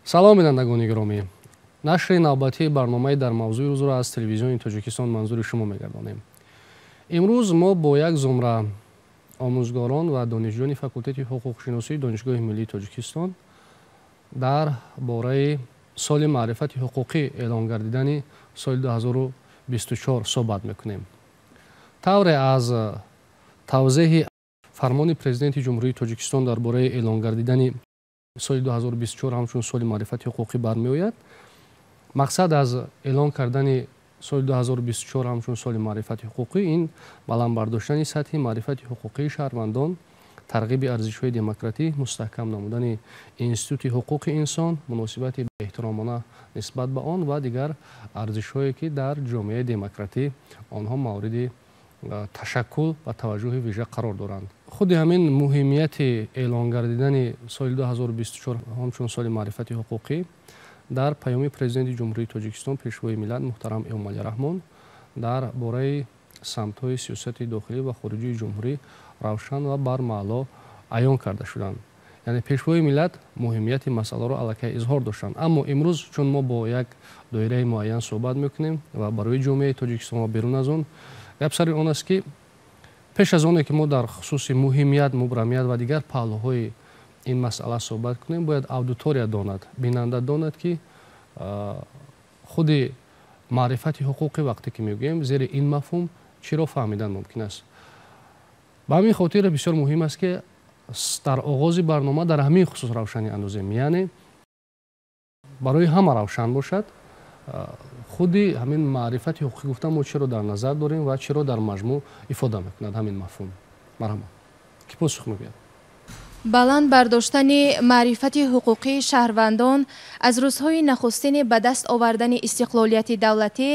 Салом, бинандагони гиромӣ! Нашри навбатии барномаи «Дар мавзӯи рӯзро» аз Телевизиони Тоҷикистон манзури шумо мегардонем. Имрӯз мо бо як зумра омӯзгорон ва донишҷӯёни факултети ҳуқуқшиносии Донишгоҳи миллии Тоҷикистон дар бораи соли маърифати ҳуқуқӣ эълон гардидани соли 2024 суҳбат мекунем. Тавре аз тавзеҳи фармони Президенти Ҷумҳурии Тоҷикистон дар бораи эълон гардидани соли 2024 ҳамчун соли маърифати ҳуқуқӣ бармеояд, мақсад аз эълон кардани соли 2024 ҳамчун соли маърифати ҳуқуқӣ ин баланд бардоштани сатҳи маърифати ҳуқуқии шаҳрвандон, тарғиби арзишҳои демократӣ, мустаҳкам намудани институти ҳуқуқи инсон, муносибати эҳтиромона нисбат ба он ва дигар арзишҳое, ки дар ҷомеаи демократӣ онҳо мавриди ташаккул ва таваҷҷӯҳи вижа қарор доранд. Худи ҳамин муҳимияти эълон гардидани соли 2024 ҳамчун соли маърифати ҳуқуқӣ дар паёми Президенти Ҷумҳурии Тоҷикистон, Пешвои миллат муҳтарам Эмомалӣ Раҳмон дар бораи самтҳои сиёсати дохилӣ ва хориҷии ҷумҳурӣ равшан ва бармаъло аён карда шуданд. Яъне Пешвои миллат муҳимияти масъаларо аллакай изҳор доштанд. Аммо имрӯз, чун мо бо як доираи муайян суҳбат мекунем ва барои ҷомеаи Тоҷикистон ва берун аз он, гап сари он аст, ки пеш аз оне ки мо дар хусуси муҳимият, мубрамият ва дигар паҳлӯҳои ин масъала суҳбат кунем, бояд аудитория донад, бинанда донад, ки худи маърифати ҳуқуқӣ вақте ки мегӯем, зери ин мафҳум чиро фаҳмидан мумкин аст. Ба ҳамин хотир бисёр муҳим аст, ки дар оғози барнома дар ҳамин хусус равшанӣ андозем, яъне барои ҳама равшан бошад, худи ҳамин маърифати ҳуқуқӣ гуфта мо чиро дар назар дорем ва чиро дар маҷмӯъ ифода мекунад ҳамин мафҳум. Марҳамат, ки посух мегӯяд? Баланд бардоштани маърифати ҳуқуқии шаҳрвандон аз рӯзҳои нахустини ба даст овардани истиқлолияти давлатӣ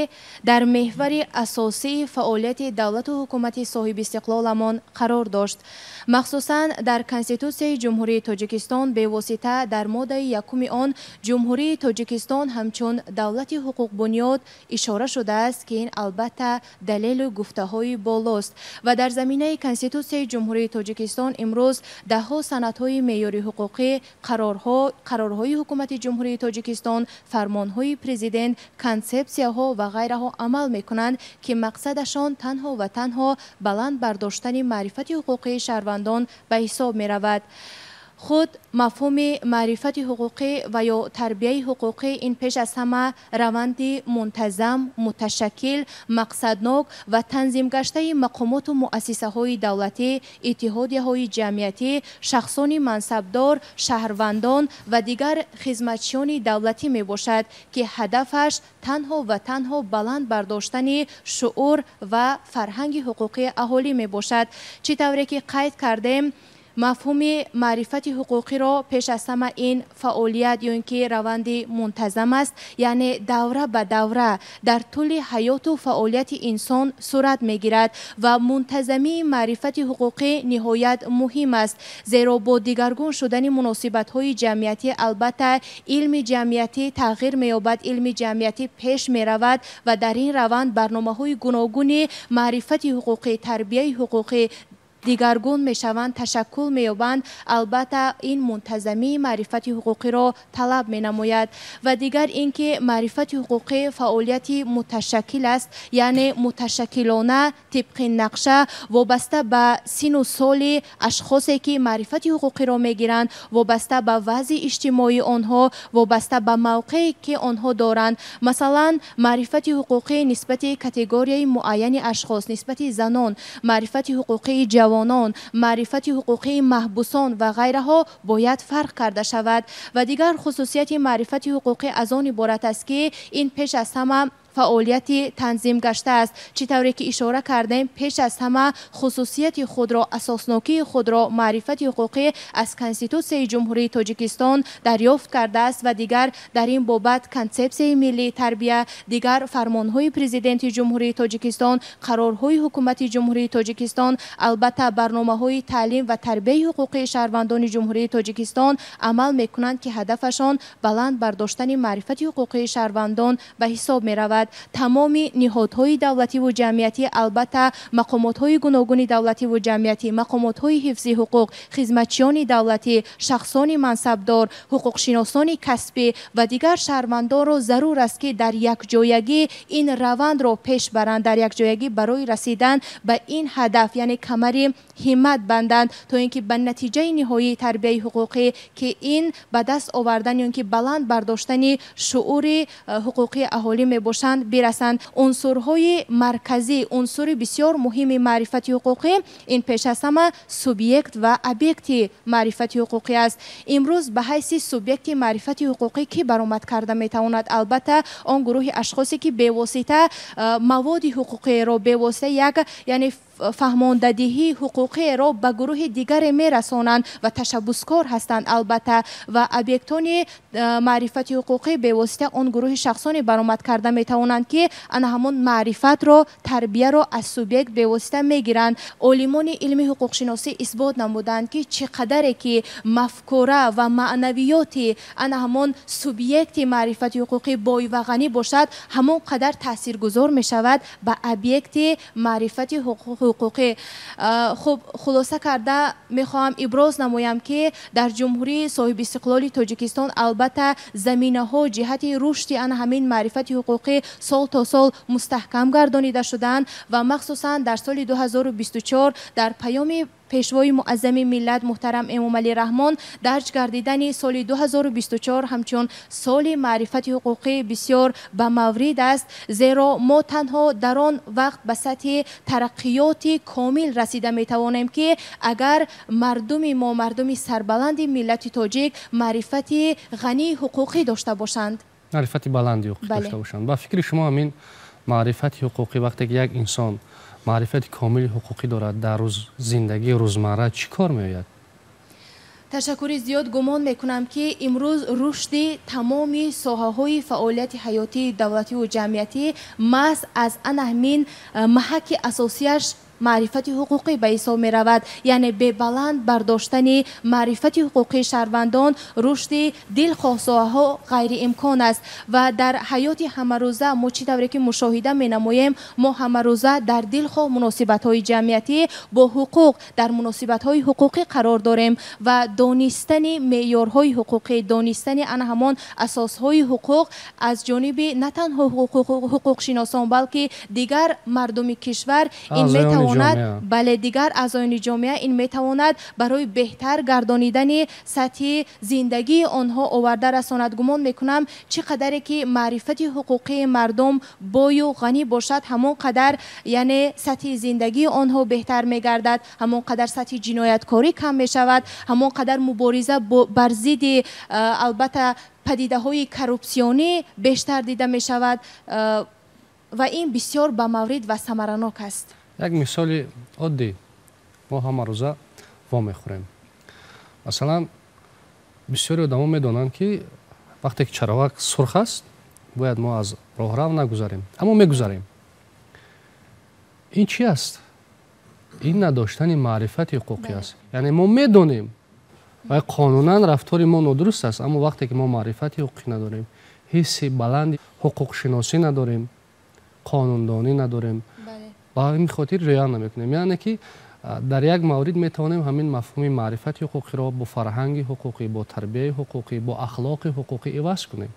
дар меҳвари асосии фаъолияти давлату ҳукумати соҳибистиқлоламон қарор дошт. Махсусан дар Конститутсияи Ҷумҳурии Тоҷикистон, бевосита дар моддаи якуми он, Ҷумҳурии Тоҷикистон ҳамчун давлати ҳуқуқбунёд ишора шудааст, ки ин албатта далелу гуфтаҳои болост. Ва дар заминаи Конститутсияи Ҷумҳурии Тоҷикистон имрӯз даҳҳо санадҳои меъёри ҳуқуқӣ, қарорҳо, қарорҳои Ҳукумати Ҷумҳурии Тоҷикистон, фармонҳои Президент, консепсияҳо ва ғайраҳо амал мекунанд, ки мақсадашон танҳо ва танҳо баланд бардоштани маърифати ҳуқуқии шаҳрвандон ба ҳисоб меравад. Худ мафҳуми маърифати ҳуқуқӣ ва ё тарбияи ҳуқуқӣ ин пеш аз ҳама раванди мунтазам, муташаккил, мақсаднок ва танзимгаштаи мақомоту муассисаҳои давлатӣ, иттиҳодияҳои ҷамъиятӣ, шахсони мансабдор, шаҳрвандон ва дигар хизматчиёни давлатӣ мебошад, ки ҳадафаш танҳо ва танҳо баланд бардоштани шуъур ва фарҳанги ҳуқуқии аҳолӣ мебошад. Чӣ тавре ки қайд кардем, мафҳуми маърифати ҳуқуқиро пеш аз ҳама ин фаъолият ё ин ки раванди мунтазам аст, яъне давра ба давра дар тӯли ҳаёту фаъолияти инсон сурат мегирад. Ва мунтазамии маърифати ҳуқуқӣ ниҳоят муҳим аст, зеро бо дигаргун шудани муносибатҳои ҷамъиятӣ албатта илми ҷамъиятӣ тағйир меёбад, илми ҷамъиятӣ пеш меравад ва дар ин раванд барномаҳои гуногуни маърифати ҳуқуқӣ, тарбияи ҳуқуқӣ дигаргун мешаванд, ташаккул меёбанд. Албатта ин мунтазамии маърифати ҳуқуқиро талаб менамояд. Ва дигар ин ки маърифати ҳуқуқӣ фаъолияти муташаккил аст, яъне муташаккилона, тибқи нақша, вобаста ба сину соли ашхосе, ки маърифати ҳуқуқиро мегиранд, вобаста ба вазъи иҷтимоии онҳо, вобаста ба мавқее, ки онҳо доранд. Масалан, маърифати ҳуқуқӣ нисбати категорияи муайяни ашхос, нисбати занон, маърифати ҳуқуқии ҷавонон, маърифати ҳуқуқии маҳбусон ва ғайраҳо бояд фарқ карда шавад. Ва дигар хусусияти маърифати ҳуқуқӣ аз он иборат аст, ки ин пеш аз ҳама фаъолияти танзимгаштааст. Чӣ тавре ки ишора кардем, пеш аз ҳама хусусияти худро, асоснокии худро маърифати ҳуқуқӣ аз Конститутсияи Ҷумҳурии Тоҷикистон дарёфт кардааст ва дигар дар ин бобат Консепсияи миллии тарбия, дигар фармонҳои Президенти Ҷумҳурии Тоҷикистон, қарорҳои Ҳукумати Ҷумҳурии Тоҷикистон, албатта барномаҳои таълим ва тарбияи ҳуқуқии шаҳрвандони Ҷумҳурии Тоҷикистон амал мекунанд, ки ҳадафашон баланд бардоштани маърифати ҳуқуқии шаҳрвандон ба ҳисоб меравад. мешавад. Тамоми ниҳодҳои давлативу ҷамъиятӣ, албатта мақомотҳои гуногуни давлативу ҷамъиятӣ, мақомотҳои ҳифзи ҳуқуқ, хизматчиёни давлатӣ, шахсони мансабдор, ҳуқуқшиносони касбӣ ва дигар шаҳрвандонро зарур аст, ки дар якҷоягӣ ин равандро пеш баранд, дар якҷоягӣ барои расидан ба ин ҳадаф, яъне камари ҳиммат банданд, то ин ки ба натиҷаи ниҳоии тарбияи ҳуқуқӣ, ки ин ба даст овардан ё ин ки баланд бардоштани шуури ҳуқуқии аҳолӣ мебошанд, бирасанд. Унсурҳои марказӣ, унсури бисёр муҳими маърифати ҳуқуқӣ ин пеш аз ҳама субъект ва объекти маърифати ҳуқуқӣ аст. Имрӯз ба ҳайси субъекти маърифати ҳуқуқӣ кӣ баромад карда метавонад? Албатта он гурӯҳи ашхосе, ки бевосита маводи ҳуқуқиро, бевосита як, яъне фаҳмондадиҳии ҳуқуқиро ба гурӯҳи дигаре мерасонанд ва ташаббускор ҳастанд. Албатта ва объектони маърифати ҳуқуқӣ бевосита он гурӯҳи шахсоне баромад карда метавонанд, ки ана ҳамон маърифатро, тарбияро аз субъект бевосита мегиранд. Олимони илми ҳуқуқшиносӣ исбот намуданд, ки чӣ қадаре ки мафкура ва маънавиёти ана ҳамон субъекти маърифати ҳуқуқӣ бой ва ғанӣ бошад, ҳамон қадар таъсиргузор мешавад ба объекти маърифати ҳуқуқӣ. Хуб, хулоса карда мехоҳам иброз намоям, ки дар Ҷумҳурии соҳибистиқлоли Тоҷикистон албатта заминаҳо ҷиҳати рушди ана ҳамин маърифати ҳуқуқӣ сол то сол мустаҳкам гардонида шуданд ва махсусан дар соли 2024 дар паёми Пешвои муаззами миллат муҳтарам Эмомалӣ Раҳмон дарҷ гардидани соли 2024 ҳамчун соли маърифати ҳуқуқӣ бисёр ба маврид аст, зеро мо танҳо дар он вақт ба сатҳи тараққиёти комил расида метавонем, ки агар мардуми мо, мардуми сарбаланди миллати тоҷик, маърифати ғании ҳуқуқӣ дошта бошанд, маърифати баланди ҳуқуқӣ дошта бошанд. Ба фикри шумо, ҳамин маърифати ҳуқуқӣ, вақте ки як инсон маърифати комили ҳуқуқӣ дорад, дар зиндагии рӯзмарра чӣ кор меояд? Ташаккури зиёд. Гумон мекунам, ки имрӯз рушди тамоми соҳаҳои фаъолияти ҳаётии давлативу ҷамъиятӣ маҳз аз ана ҳамин маҳаки асосияш маърифати ҳуқуқӣ ба ҳисоб меравад. Яъне бебаланд бардоштани маърифати ҳуқуқии шаҳрвандон рушди дилхоҳ соҳаҳо ғайриимкон аст. Ва дар ҳаёти ҳамарӯза мо чӣ тавре ки мушоҳида менамоем, мо ҳамарӯза дар дилхоҳ муносибатҳои ҷамъиятӣ бо ҳуқуқ, дар муносибатҳои ҳуқуқӣ қарор дорем ва донистани меъёрҳои ҳуқуқӣ, донистани ана ҳамон асосҳои ҳуқуқ аз ҷониби на танҳо ҳуқуқшиносон, балки дигар мардуми кишвар ин метавонад, бале, дигар аъзоёни ҷомеа ин метавонад барои беҳтар гардонидани сатҳи зиндагии онҳо оварда расонад. Гумон мекунам, чӣ қадаре ки маърифати ҳуқуқии мардум бою ғанӣ бошад, ҳамон қадар, яъне сатҳи зиндагии онҳо беҳтар мегардад, ҳамон қадар сатҳи ҷинояткорӣ кам мешавад, ҳамон қадар мубориза бар зидди албатта падидаҳои коррупсионӣ бештар дида мешавад ва ин бисёр ба маврид ва самаранок аст. Як мисоли оддӣ: мо ҳамарӯза вомехӯрем. Масалан, бисёри одамо медонанд, ки вақте ки чароғак сурх аст, бояд мо аз роҳрав нагузарем, аммо мегузарем. Ин чӣ аст? Ин надоштани маърифати ҳуқуқӣ аст. Яъне мо медонем ва қонунан рафтори мо нодуруст аст, аммо вақте ки мо маърифати ҳуқуқӣ надорем, ҳисси баланди ҳуқуқшиносӣ надорем, қонундонӣ надорем, ба ҳамин хотир риоя намекунем. Яъне ки дар як маврид метавонем ҳамин мафҳуми маърифати ҳуқуқиро бо фарҳанги ҳуқуқӣ, бо тарбияи ҳуқуқӣ, бо ахлоқи ҳуқуқӣ иваз кунем,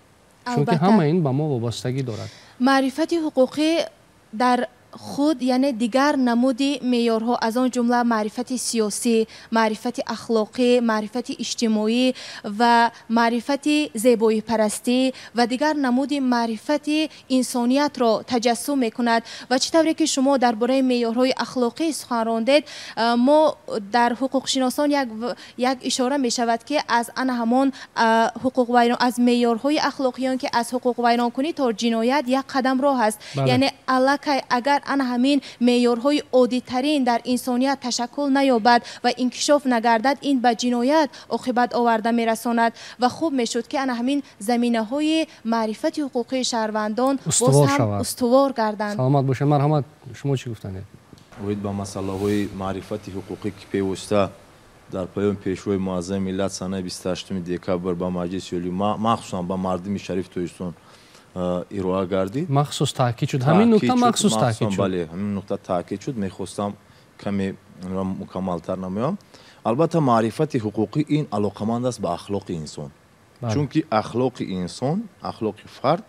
чунки ҳама ин ба мо вобастагӣ дорад. Маърифати ҳуқуқӣ дар худ, яъне дигар намуди меъёрҳо, аз он ҷумла маърифати сиёсӣ, маърифати ахлоқӣ, маърифати иҷтимоӣ ва маърифати зебоипарастӣ ва дигар намуди маърифати инсониятро таҷассум мекунад. Ва чӣ тавре ки шумо дар бораи меъёрҳои ахлоқӣ сухан рондед, мо дар ҳуқуқшиносон як ишора мешавад, ки аз ана ҳамон ҳуқуқвайрон, аз меъёрҳои ахлоқӣ ё ки аз ҳуқуқвайронкунӣ то ҷиноят як қадам роҳ аст. Яъне аллакай агар ана ҳамин меъёрҳои оддитарин дар инсоният ташаккул наёбад ва инкишоф нагардад, ин ба ҷиноят оқибат оварда мерасонад. Ва хуб мешуд, ки ана ҳамин заминаҳои маърифати ҳуқуқии шаҳрвандон боз ҳам устувор гарданд. Саломат бошед. Марҳамат, шумо чӣ гуфтанед? Оид ба масъалаҳои маърифати ҳуқуқӣ, ки певоста дар паёми Пешвои муаззами миллат санаи 28 декабр ба Маҷлиси Олӣ, махсусан ба мардуми шарифи Тоҷикистон ироа гардид. Махсус таъкид шуд. Ҳамин нукта махсус таъкид шуд. Бале, ҳамин нукта таъкид шуд. Мехостам каме мукаммалтар намоям. Албатта, маърифати ҳуқуқӣ ин алоқаманд аст ба ахлоқи инсон. Чунки ахлоқи инсон, ахлоқи фард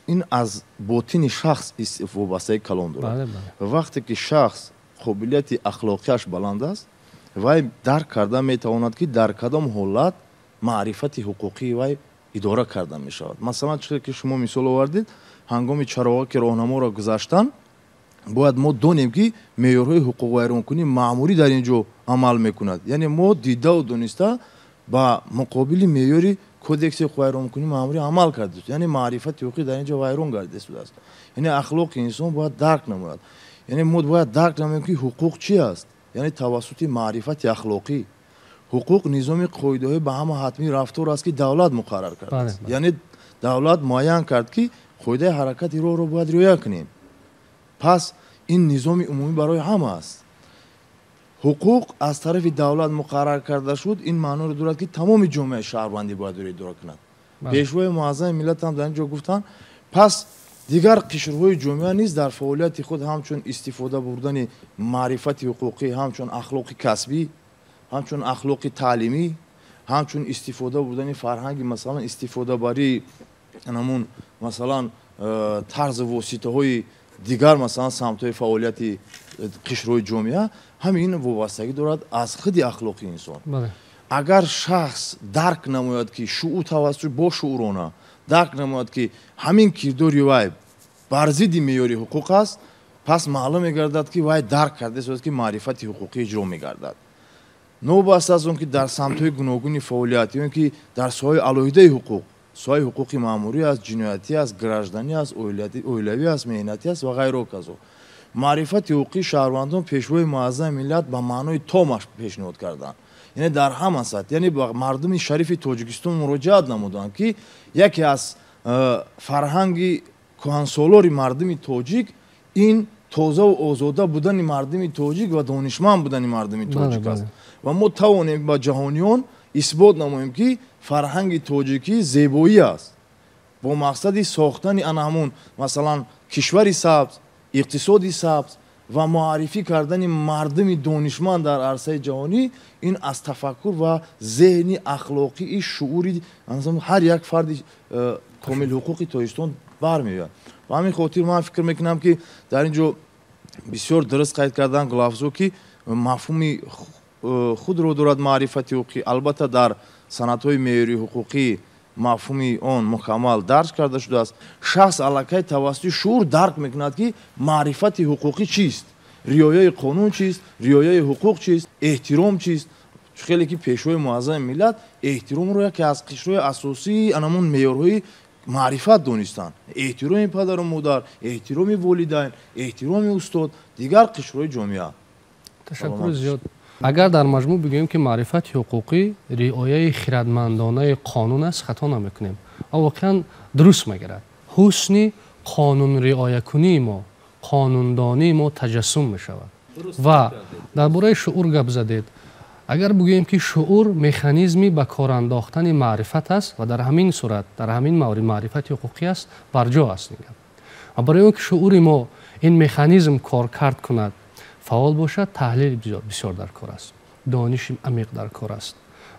ин аз ботини шахс вобастаи калон дорад. Вақте ки шахс қобилияти ахлоқиаш баланд аст, вай дарк карда метавонад, ки дар кадом ҳолат маърифати ҳуқуқии вай идора карда мешавад. Масалан, чизе ки шумо мисол овардед, ҳангоми чароғаки роҳнаморо гузаштан бояд мо донем, ки меъёрҳои ҳуқуқвайронкунии маъмурӣ дар ин ҷо амал мекунад. Яъне мо дидаву дониста ба муқобили меъёри кодекси ҳуқуқвайронкунии маъмурӣ амал кардем. Яъне маърифати ҳуқуқӣ дар ин ҷо вайрон гардида шудааст. Яъне ахлоқи инсон бояд дарк намояд. Яъне мо бояд дарк намоем, ки ҳуқуқ чи аст. Яъне тавассути маърифати ахлоқӣ. Ҳуқуқ низоми қоидаҳои ба ҳама ҳатмии рафтор аст, ки давлат муқаррар кардааст. Яъне давлат муайян кард, ки қоидаи ҳаракати роҳро бояд риоя кунем. Пас ин низоми умумӣ барои ҳама аст. Ҳуқуқ аз тарафи давлат муқаррар карда шуд, ин маъноро дорад, ки тамоми ҷомеаи шаҳрвандӣ бояд ӯро идора кунад. Пешвои муаззами миллат ҳам дар ин ҷо гуфтанд, пас дигар қишрҳои ҷомеа низ дар фаъолияти худ ҳамчун истифода бурдани маърифати ҳуқуқӣ, ҳамчун ахлоқи касбӣ, ҳамчун ахлоқи таълимӣ, ҳамчун истифода бурдани фарҳанги, масалан, истифодабарии ҳамун, масалан, тарзу воситаҳои дигар, масалан, самтҳои фаъолияти қишрҳои ҷомеа, ҳамин вобастагӣ дорад аз худи ахлоқи инсон. Агар шахс дарк намояд, ки шуур тавассути бо шуурона дарк намояд, ки ҳамин кирдори вай бар зидди меъёри ҳуқуқ аст, пас маълум мегардад, ки вай дарк кардааст, ки маърифати ҳуқуқӣ иҷро мегардад. Новобаста аз он ки дар самтҳои гуногуни фаъолият ё ин ки дар соҳаи алоҳидаи ҳуқуқ, соҳаи ҳуқуқи маъмурӣ аст, ҷиноятӣ аст, гражданӣ аст, оилавӣ аст, меҳнатӣ аст ва ғайро казо. Маърифати ҳуқуқии шаҳрвандон пешвои муаззами миллат ба маънои томаш пешниҳод карданд. Яъне дар ҳама сатҳ, яъне ба мардуми шарифи Тоҷикистон муроҷиат намуданд, ки яке аз фарҳанги кӯҳансолори мардуми тоҷик ин тозаву озода будани мардуми тоҷик ва донишманд будани мардуми тоҷик аст. Ва мо тавонем ба ҷаҳониён исбот намоем, ки фарҳанги тоҷикӣ зебоӣ аст. Бо мақсади сохтани ана ҳамун, масалан, кишвари сабз, иқтисоди сабз ва муаррифӣ кардани мардуми донишманд дар арсаи ҷаҳонӣ, ин аз тафаккур ва зеҳни ахлоқии шуури ҳар як фарди комилҳуқуқи Тоҷикистон бармеояд. Ба ҳамин хотир ман фикр мекунам, ки дар ин ҷо бисёр дуруст қайд кардан Гулафзо, ки мафҳуми худро дорад маърифати ҳуқуқӣ. Албатта, дар санадҳои меъёрии ҳуқуқӣ мафҳуми он мукаммал дарҷ карда шудааст. Шахс аллакай тавассути шуур дарк мекунад, ки маърифати ҳуқуқӣ чист, риояи қонун чист, риояи ҳуқуқ чист, эҳтиром чист. Хеле ки пешвои муаззами миллат эҳтиромро яке аз қишрҳои асосии анамун меъёрҳои маърифат донистанд. Эҳтироми падару модар, эҳтироми волидайн, эҳтироми устод, дигар қишрҳои ҷомеа. Ташаккури зиёд. Агар дар маҷмӯъ бигӯем, ки маърифати ҳуқуқӣ риояи хирадмандонаи қонун аст, хато намекунем ва воқеан дуруст мегирад. Ҳусни қонунриоякунии мо, қонундонии мо таҷассум мешавад. Ва дар бораи шуур гап задед. Агар бигӯем, ки шуур механизми ба кор андохтани маърифат аст ва дар ҳамин сурат, дар ҳамин маврид маърифати ҳуқуқӣ аст, барҷо аст ин гап. Ва барои он ки шуури мо ин механизм коркард кунад, фаъол бошад, таҳлил бисёр дар кор аст, дониши амиқ дар кор аст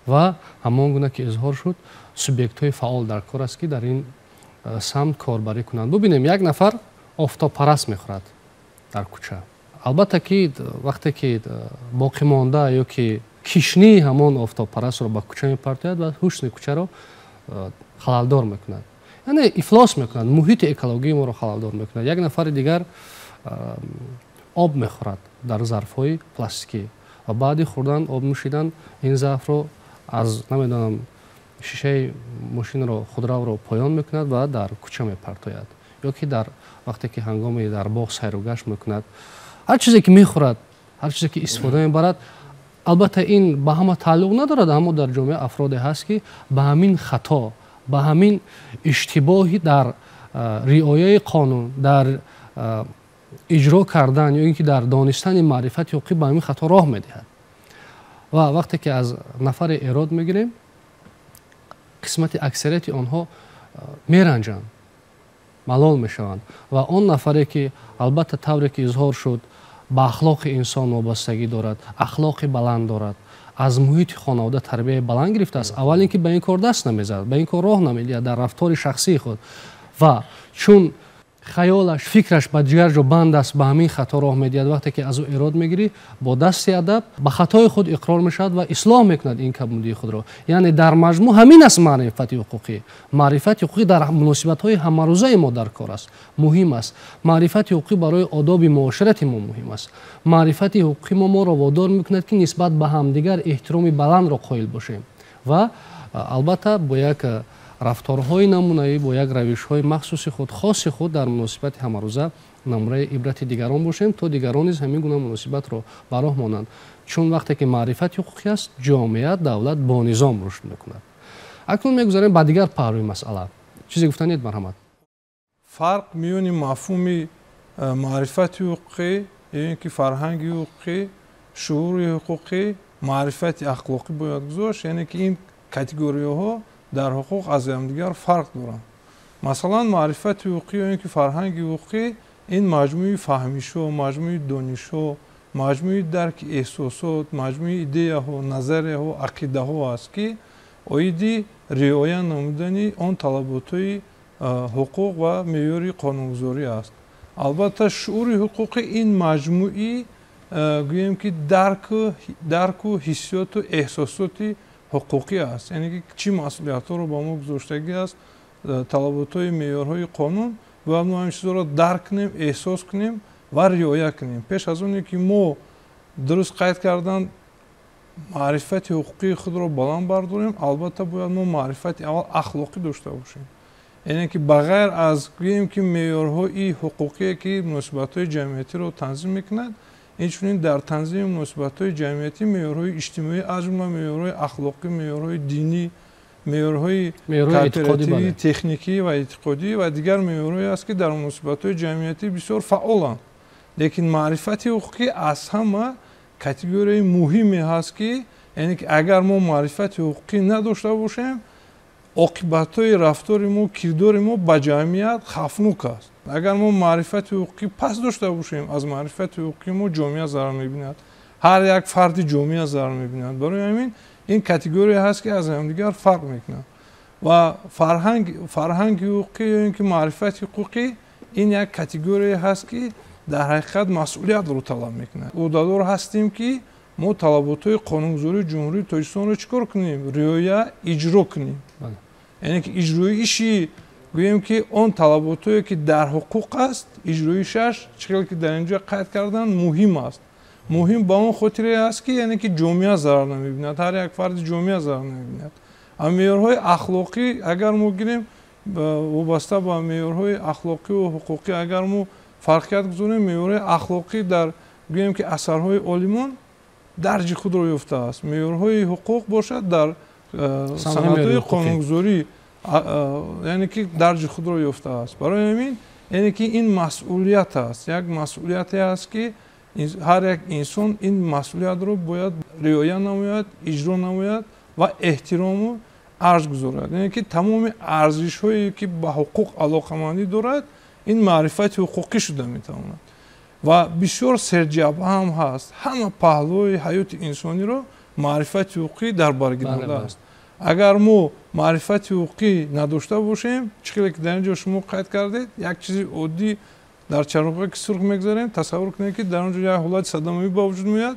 ва ҳамон гуна ки изҳор шуд, субъектҳои фаъол дар кор аст, ки дар ин самт корбарӣ кунанд. Бубинем, як нафар офтобпараст мехӯрад дар кӯча. Албатта ки вақте ки боқимонда ё ки кишнии ҳамон офтобпарастро ба кӯча мепартояд ва ҳусни кӯчаро халалдор мекунад, яъне ифлос мекунад, муҳити экологии моро халалдор мекунад. Як нафари дигар об мехӯрад дар зарфҳои пластикӣ ва баъди хӯрдан, об нӯшидан ин зарфро аз, намедонам, шишаи мошинро, худравро поён мекунад ва дар кӯча мепартояд. Ё ки дар вақте ки ҳангоми дар боғ сайру гашт мекунад, ҳар чизе ки мехӯрад, ҳар чизе ки истифода мебарад. Албатта, ин ба ҳама тааллуқ надорад, аммо дар ҷомеа афроде ҳаст, ки ба ҳамин хато, ба ҳамин иштибоҳи дар риояи қонун, дар иҷро кардан ё ин ки дар донистани маърифати ҳуқуқӣ ба ҳамин хато роҳ медиҳад. Ва вақте ки аз нафаре эрод мегирем, қисмати аксарияти онҳо меранҷанд. Малол мешаванд. Ва он нафаре ки албатта тавре ки изҳор шуд, ба ахлоқи инсон вобастагӣ дорад, ахлоқи баланд дорад, аз муҳити хонавода тарбияи баланд гирифтааст, аввал ин ки ба ин кор даст намезанад, ба ин кор роҳ намедиҳад дар рафтори шахсии худ. Ва чун хаёлаш, фикраш ба дигар ҷо банд аст, ба ҳамин хато роҳ медиҳад. Вақте ки аз ӯ эрод мегирӣ, бо дасти адаб ба хатои худ иқрор мешавад ва ислоҳ мекунад ин кабудии худро. Яъне дар маҷмӯъ ҳамин аст маърифати ҳуқуқӣ. Маърифати ҳуқуқӣ дар муносибатҳои ҳамарӯзаи мо дар кор аст, муҳим аст. Маърифати ҳуқуқӣ барои одоби муоширати мо муҳим аст. Маърифати ҳуқуқӣ моро водор мекунад, ки нисбат ба ҳамдигар эҳтироми баландро қоил бошем ва албатта бо як рафторҳои намунаӣ, бо як равишҳои махсуси худ, хоси худ дар муносибати ҳамарӯза намунаи ибрати дигарон бошем, то дигарон низ ҳамин гуна муносибатро ба роҳ монанд. Чун вақте ки маърифати ҳуқуқӣ аст, ҷомеа, давлат бо низом рушд мекунад. Акнун мегузарем ба дигар паҳлӯи масъала. Чизе гуфтанед, марҳамат? Фарқ миёни мафҳуми маърифати ҳуқуқӣ ё ин ки фарҳанги ҳуқуқӣ, шуури ҳуқуқӣ, маърифати ахлоқӣ бояд гузошт, яъне ки ин категорияҳо дар ҳуқуқ аз ҳамдигар фарқ доранд. Масалан, маърифати ҳуқуқӣ ё ин ки фарҳанги ҳуқуқӣ ин маҷмӯи фаҳмишҳо, маҷмӯи донишҳо, маҷмӯи дарки эҳсосот, маҷмӯи идеяҳо, назарияҳо, ақидаҳо аст, ки оиди риоя намудани он талаботҳои ҳуқуқ ва меъёри қонунгузорӣ аст. Албатта, шуури ҳуқуқӣ ин маҷмӯи гӯем ки дарку ҳиссиёту эҳсосоти ҳуқуқӣ аст, яъне ки чӣ масъулиятҳоро ба мо гузоштагӣ аст, талаботҳои меъёрҳои қонун, бояд мо ҳамин чизҳоро дарк кунем, эҳсос кунем ва риоя кунем. Пеш аз оне ки мо дуруст қайд кардан маърифати ҳуқуқии худро баланд бардорем, албатта бояд мо маърифати аввал ахлоқӣ дошта бошем. Яъне ки ба ғайр аз гӯем ки меъёрҳои ҳуқуқие ки муносибатҳои ҷамъиятиро танзим мекунад, инчунин дар танзими муносибатҳои ҷамъиятӣ меъёрҳои иҷтимоӣ, аз ҷумла меъёрҳои ахлоқӣ, меъёрҳои динӣ, меъёрҳои кооперативӣ, техникӣ ва эътиқодӣ ва дигар меъёрҳое аст, ки дар муносибатҳои ҷамъиятӣ бисёр фаъоланд. Лекин маърифати ҳуқуқӣ аз ҳама категорияи муҳиме ҳаст, ки яъне ки агар мо маърифати ҳуқуқӣ надошта бошем, оқибатҳои рафтори мо, кирдори мо ба ҷамъият хавфнок аст. Агар мо маърифати ҳуқуқӣ паст дошта бошем, аз маърифати ҳуқуқӣ мо ҷомеа зарар мебинад, ҳар як фарди ҷомеа зарар мебинад. Барои ҳамин ин категория ҳаст, ки аз ҳамдигар фарқ мекунад. Ва фарҳанги ҳуқуқӣ ё ин ки маърифати ҳуқуқӣ ин як категория ҳаст, ки дар ҳақиқат масъулиятро талаб мекунад. Ӯҳдадор ҳастем, ки мо талаботҳои қонунгузории Ҷумҳурии Тоҷикистонро чӣ кор кунем? Риоя, иҷро кунем. Яъне ки иҷроиши гӯем ки он талаботҳое ки дар ҳуқуқ аст, иҷроишаш чӣ хел ки дар ин ҷо қайд кардан муҳим аст. Муҳим ба он хотире аст, ки яъне ки ҷомеа зарар намебинад, ҳар як фарди ҷомеа зарар намебинад. Ама меъёрҳои ахлоқӣ агар мо гирем, вобаста ба меъёрҳои ахлоқӣ ва ҳуқуқӣ агар мо фарқият гузорем, меъёрҳои ахлоқӣ дар гӯем ки асарҳои олимон дарҷи худро ёфтааст. Меъёрҳои ҳуқуқ бошад дар санадҳои қонунгузорӣ яъне ки дарҷи худро ёфтааст. Барои ҳамин яъне ки ин масъулият аст, як масъулияте аст, ки ҳар як инсон ин масъулиятро бояд риоя намояд, иҷро намояд ва эҳтирому арз гузорад. Яъне ки тамоми арзишҳое ки ба ҳуқуқ алоқамандӣ дорад, ин маърифати ҳуқуқӣ шуда метавонад. Ва бисёр серҷабҳа ҳам ҳаст. Ҳама паҳлӯи ҳаёти инсониро маърифати ҳуқуқӣ дар бар гирифтааст. Агар мо маърифати ҳуқуқӣ надошта бошем, чӣ хеле ки дар ин ҷо шумо қайд кардед, як чизи оддӣ дар чароғе ки сурх мегузарем, тасаввур кунед, ки дар он ҷо як ҳолати садамавӣ ба вуҷуд меояд,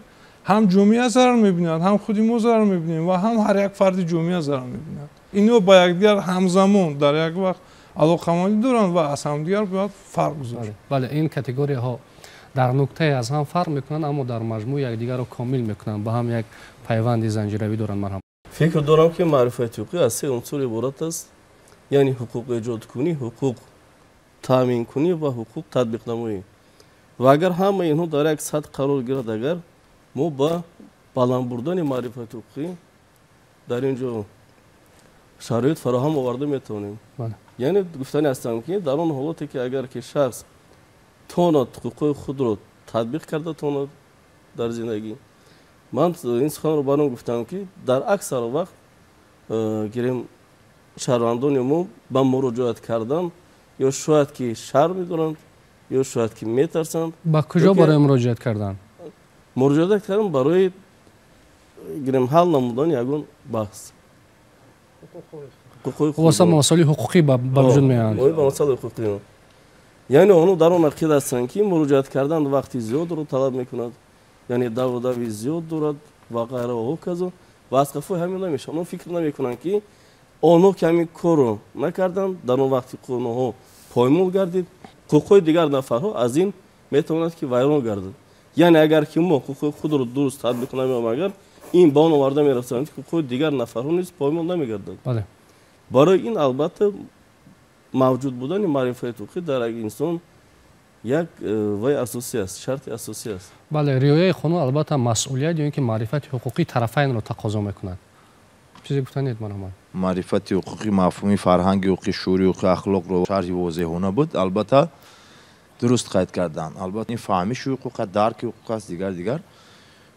ҳам ҷомеа зарар мебинад, ҳам худи мо зарар мебинем ва ҳам ҳар як фарди ҷомеа зарар мебинад. Инҳо ба якдигар ҳамзамон дар як вақт алоқамандӣ доранд ва аз ҳамдигар бояд фарқ гузошт. Бале, ин категорияҳо дар нуктае аз ҳам фарқ мекунанд, аммо дар маҷмӯъ якдигарро комил мекунанд, ба ҳам як пайванди занҷиравӣ доранд. Марҳамат. Фикр дорам, ки маърифати ҳуқуқӣ аз се унсур иборат аст, яъне ҳуқуқ эҷодкунӣ, ҳуқуқ таъминкунӣ ва ҳуқуқ татбиқнамоӣ. Ва агар ҳамаи инҳо дар як сатҳ қарор гирад, агар мо ба баланд бурдани маърифати ҳуқуқӣ дар ин ҷо шароит фароҳам оварда метавонем. Яъне гуфтани ҳастам, ки дар он ҳолате ки агар ки шахс тонад ҳуқуқи худро татбиқ карда тонад дар зиндагӣ, ман ин суханро бар он гуфтам, ки дар аксар вақт гирем шаҳрвандони мо ба муроҷиат кардан Ё шояд ки шарм медоранд, ё шояд ки метарсанд. Ба куҷо барои муроҷиат кардан? Муроҷиат кардан барои гирем ҳал намудани ягон баҳс. Хулоса, масоили ҳуқуқӣ ба вуҷуд меоянд. Ба масоили ҳуқуқӣ. Яъне онҳо дар он ақида ҳастанд, ки муроҷиат кардан вақти зиёдро талаб мекунад, яъне даву дави зиёд дорад ва ғайра ва ҳоказо, ва аз қафои ҳамин намешавад. Онҳо фикр намекунанд, ки онҳо ки ҳамин корро накарданд, дар он вақти қонунҳо поймол гардид, ҳуқуқҳои дигар нафарҳо аз ин метавонад ки вайрон гардад. Яъне агар ки мо ҳуқуқи худро дуруст татбиқ намеем, агар ин ба он оварда мерасонад, ки ҳуқуқҳои дигар нафарҳо низ поймол намегардад. Барои ин албатта мавҷуд будани маърифати ҳуқуқӣ дар як инсон як вай асосӣ аст, шарти асосӣ аст. Бале, риояи қонун албатта масъулият ё ин ки маърифати ҳуқуқӣ тарафайнро тақозо мекунад. Чизе гуфтанед, марҳамат. Маърифати ҳуқуқӣ мафҳуми фарҳанги ҳуқуқӣ, шуури ҳуқуқӣ, ахлоқро шарҳи возеҳона буд. Албатта дуруст қайд кардан. Албатта ин фаҳмиши ҳуқуқ аст, дарки ҳуқуқ аст, дигар дигар.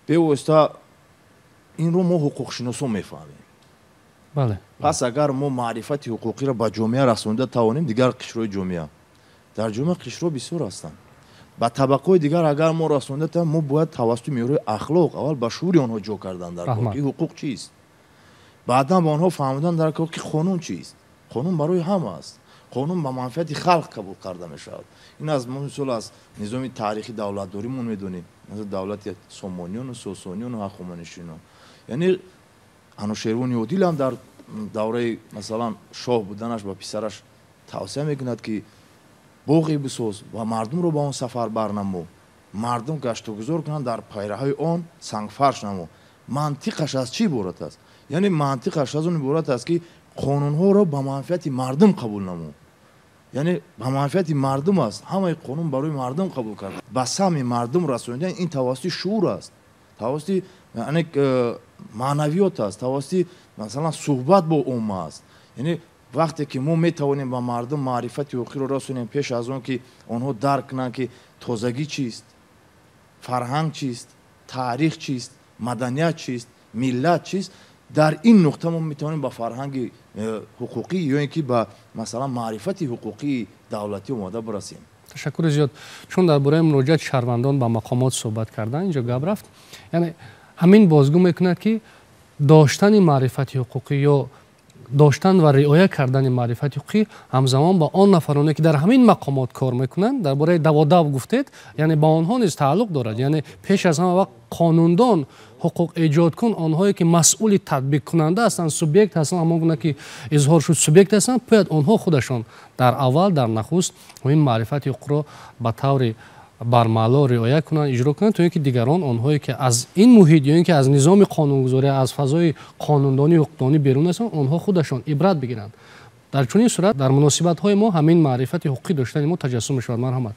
Бевосита инро мо ҳуқуқшиносон мефаҳмем. Пас агар мо маърифати ҳуқуқиро ба ҷомеа расонда тавонем, дигар қишрҳои ҷомеа. Дар ҷомеа қишрҳо бисёр ҳастанд. Ба табақаҳои дигар агар мо расонда тавонем, мо бояд тавассути меъёрҳои ахлоқ аввал ба шуури онҳо ҷо кардан дар кор, ки ҳуқуқ чист. Баъдан ба онҳо фаҳмодан дар кор, ки қонун чист. Қонун барои ҳама аст. Қонун ба манфиати халқ қабул карда мешавад. Ин аз мисол аз низоми таърихи давлатдоримон медонем. Масалан давлати Сомониёну Сосониёну Ҳахоманишиён. Яъне Анӯшервони Одил ҳам дар давраи масалан шоҳ буданаш ба писараш тавсия мекунад, ки боғе бисоз ва мардумро ба он сафар барнамо. Мардум гаштугузор кунанд, дар пайраҳаи он сангфарш намо. Мантиқаш аз чӣ иборат аст? Яъне мантиқаш аз он иборат аст, ки қонунҳоро ба манфиати мардум қабул намо. Яъне ба манфиати мардум аст. Ҳамаи қонун барои мардум қабул карда. Ба самъи мардум расонидан ин тавассути шуур аст. Тавассути яъне маънавиёт аст, тавассути масалан суҳбат бо умма аст. Яъне вақте ки мо метавонем ба мардум маърифати ҳуқуқиро расонем, пеш аз он ки онҳо дарк кунанд, ки тозагӣ чист, фарҳанг чист, таърих чист, маданият чист, миллат чист, дар ин нуқта мо метавонем ба фарҳанги ҳуқуқӣ ё ин ки ба масалан маърифати ҳуқуқии давлатӣ омода бирасем. Ташаккури зиёд. Чун дар бораи муроҷиати шаҳрвандон ба мақомот суҳбат кардан инҷо гап рафт, яъне ҳамин бозгӯ мекунад, ки доштани маърифати ҳуқуқӣ ё доштан ва риоя кардани маърифати ҳуқуқӣ ҳамзамон ба он нафароне, ки дар ҳамин мақомот кор мекунанд, дар бораи даводав гуфтед, яъне ба онҳо низ тааллуқ дорад. Яъне пеш аз ҳама вақт қонундон, ҳуқуқ эҷодкун, онҳое ки масъули татбиқкунанда ҳастанд, субъект ҳастанд, ҳамон гуна ки изҳор шуд субъект ҳастанд, бояд онҳо худашон дар аввал, дар нахуст ҳамин маърифати ҳуқуқро ба таври бармало риоя кунанд, иҷро кунанд, то ин ки дигарон, онҳое ки аз ин муҳит ё ин ки аз низоми қонунгузорӣ, аз фазои қонундонӣ, ҳуқуқдонӣ берун ҳастанд, онҳо худашон ибрат бигиранд. Дар чунин сурат дар муносибатҳои мо ҳамин маърифати ҳуқуқӣ доштани мо таҷассум мешавад. Марҳамат.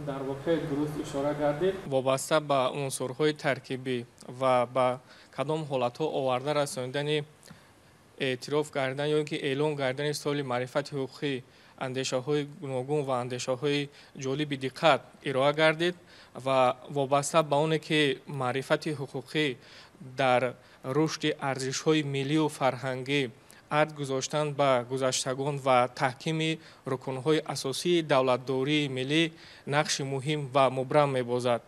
Дар воқеъ дуруст ишора кардед. Вобаста ба унсурҳои таркибӣ ва ба кадом ҳолатҳо оварда расонидани эътироф кардан ё ин ки эълон кардани соли маърифати ҳуқуқӣ андешаҳои гуногун ва андешаҳои ҷолиби диққат ироа гардид ва вобаста ба оне ки маърифати ҳуқуқӣ дар рушди арзишҳои миллию фарҳангӣ, ард гузоштан ба гузаштагон ва таҳкими рукунҳои асосии давлатдории миллӣ нақши муҳим ва мубрам мебозад.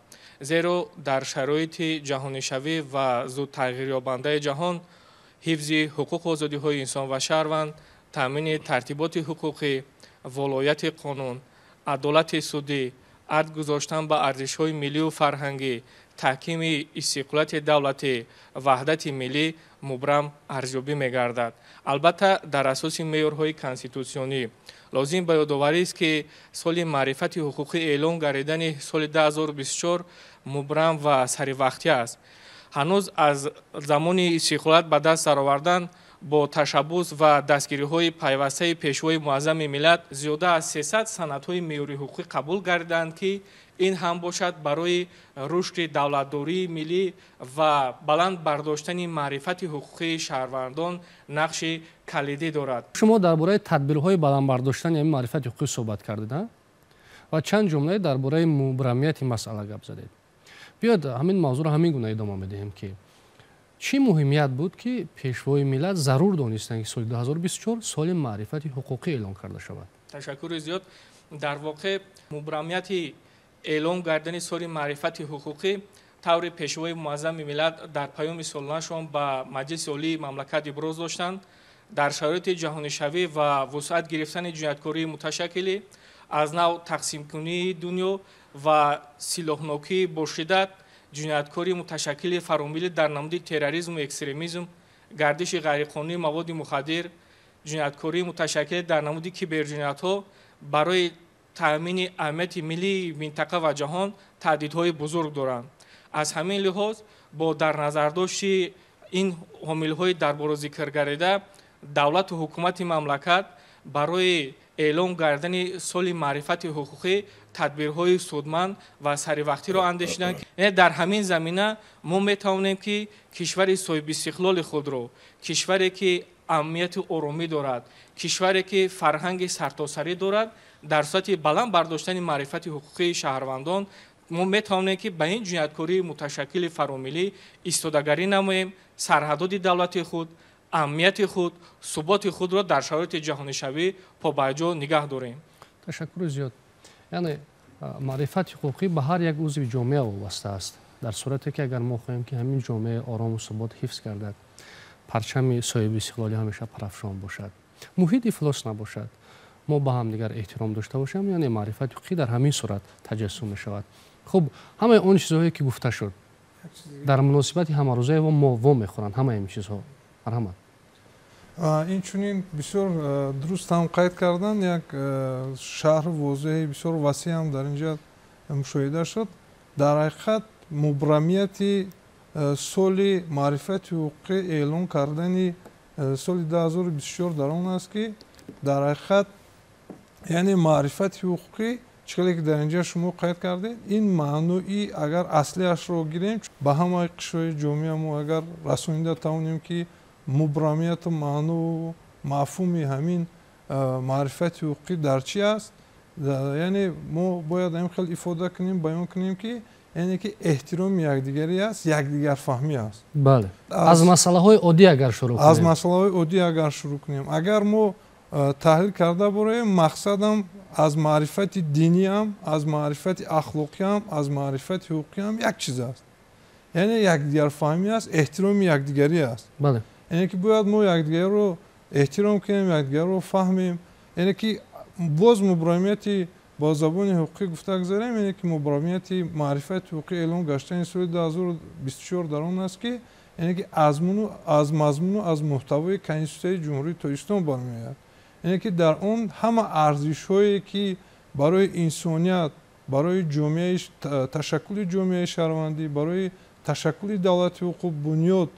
Зеро дар шароити ҷаҳонишавӣ ва зудтағйирёбандаи ҷаҳон ҳифзи ҳуқуқу озодиҳои инсон ва шаҳрванд, таъмини тартиботи ҳуқуқӣ, волояти қонун, адолати судӣ, ард гузоштан ба арзишҳои миллию фарҳангӣ, таҳкими истиқлолияти давлатӣ, ваҳдати миллӣ мубрам арзёбӣ мегардад. Албатта, дар асоси меъёрҳои конститутсионӣ. Лозим ба ёдоварист, ки соли маърифати ҳуқуқӣ эълон гардидани соли 2024 мубрам ва саривақтӣ аст. Ҳанӯз аз замони истиқлолият ба даст даровардан бо ташаббус ва дастгириҳои пайвастаи пешвои муаззами миллат зиёда аз 300 санадҳои меъёрии ҳуқуқӣ қабул гардиданд, ки ин ҳам бошад барои рушди давлатдории миллӣ ва баланд бардоштани маърифати ҳуқуқии шаҳрвандон нақши калидӣ дорад. Шумо дар бораи тадбирҳои баланд бардоштани ҳамин маърифати ҳуқуқӣ суҳбат кардед, ва чанд ҷумлае дар бораи мубрамияти масъала гап задед. Биёед ҳамин мавзӯъро ҳамин гуна идома медиҳем, ки чӣ муҳимият буд, ки пешвои миллат зарур донистанд, ки соли 2024 соли маърифати ҳуқуқӣ эълон карда шавад? Ташаккури зиёд. Дар воқеъ мубрамияти эълон гардани соли маърифати ҳуқуқӣ таври пешвои муаззами миллат дар паёми солонашон ба Маҷлиси Олии мамлакат иброз доштанд. Дар шароити ҷаҳонишавӣ ва вусъат гирифтани ҷинояткории муташаккилӣ, аз нав тақсимкунии дунё ва силоҳнокии бо шиддат, ҷинояткории муташаккили фаромиллӣ дар намуди терроризму экстремизм, гардиши ғайриқонунии маводи мухаддир, ҷинояткории муташаккил дар намуди киберҷиноятҳо барои таъмини амнияти миллии минтақа ва ҷаҳон таҳдидҳои бузург доранд. Аз ҳамин лиҳоз бо дар назардошти ин ҳомилҳои дар боло зикр гардида, давлату ҳукумати мамлакат барои эълон гардани соли маърифати ҳуқуқӣ тадбирҳои судманд ва саривақтиро андешиданд. Яъне дар ҳамин замина мо метавонем, ки кишвари соҳибистиқлоли худро, кишваре ки амнияту оромӣ дорад, кишваре ки фарҳанги сартосарӣ дорад, дар сурати баланд бардоштани маърифати ҳуқуқии шаҳрвандон мо метавонем, ки ба ин ҷинояткории муташаккили фаромиллӣ истодагарӣ намоем, сарҳадоти давлати худ, амнияти худ, суботи худро дар шароити ҷаҳонишавӣ побарҷо нигаҳ дорем. Ташаккури зиёд. Яъне маърифати ҳуқуқӣ ба ҳар як узви ҷомеа вобаста аст. Дар сурате ки агар мо хоҳем, ки ҳамин ҷомеаи орому субот ҳифз гардад, парчами соҳиби истиқлолӣ ҳамеша парафшон бошад, муҳит ифлос набошад, мо ба ҳамдигар эҳтиром дошта бошем, яъне маърифати ҳуқуқӣ дар ҳамин сурат таҷассум мешавад. Хуб, ҳамаи он чизҳое ки гуфта шуд дар муносибати ҳамарӯзаи мо во мехӯранд, ҳамаи ин чизҳо. Марҳамат. Инчунин бисёр дуруст ҳам қайд кардан, як шаҳри возеҳи бисёр васеъ ҳам дар инҷа мушоҳида шуд. Дар ҳақиқат мубрамияти соли маърифати ҳуқуқӣ эълон кардани соли 2024 дар он аст, ки дар ҳақиқат яъне маърифати ҳуқуқӣ чӣ ки дар инҷа шумо қайд кардед, ин маънои агар аслиашро гирем, ба ҳамаи қишрҳои ҷомеа мо агар расонида тавонем, ки мубрамияту маъну мафҳуми ҳамин маърифати ҳуқуқӣ дар чӣ аст, яъне мо бояд ҳамин хел ифода кунем, баён кунем, ки яъне ки эҳтироми якдигарӣ аст, якдигарфаҳмӣ аст. Бале, аз масъалаҳои оддӣ агар шурӯъ кунем, аз масъалаҳои оддӣ агар шурӯъ кунем, агар мо таҳлил карда бораем, мақсадам аз маърифати диниам, аз маърифати ахлоқиам, аз маърифати ҳуқуқиам як чиз аст, яъне якдигарфаҳмӣ аст, эҳтироми якдигарӣ аст. Бале, яъне ки бояд мо якдигарро эҳтиром кунем, якдигарро фаҳмем. Яъне ки боз мубрамияти бо забони ҳуқуқӣ гуфта гузарем, яъне ки мубрамияти маърифати ҳуқуқӣ эълон гаштани соли 2024 дар он аст, ки яъне ки аз мазмуну аз муҳтавои Конститутсияи Ҷумҳурии Тоҷикистон бармеояд. Яъне ки дар он ҳама арзишҳое ки барои инсоният, барои ҷомеаи ташаккули ҷомеаи шаҳрвандӣ, барои ташаккули давлати ҳуқуқ бунёд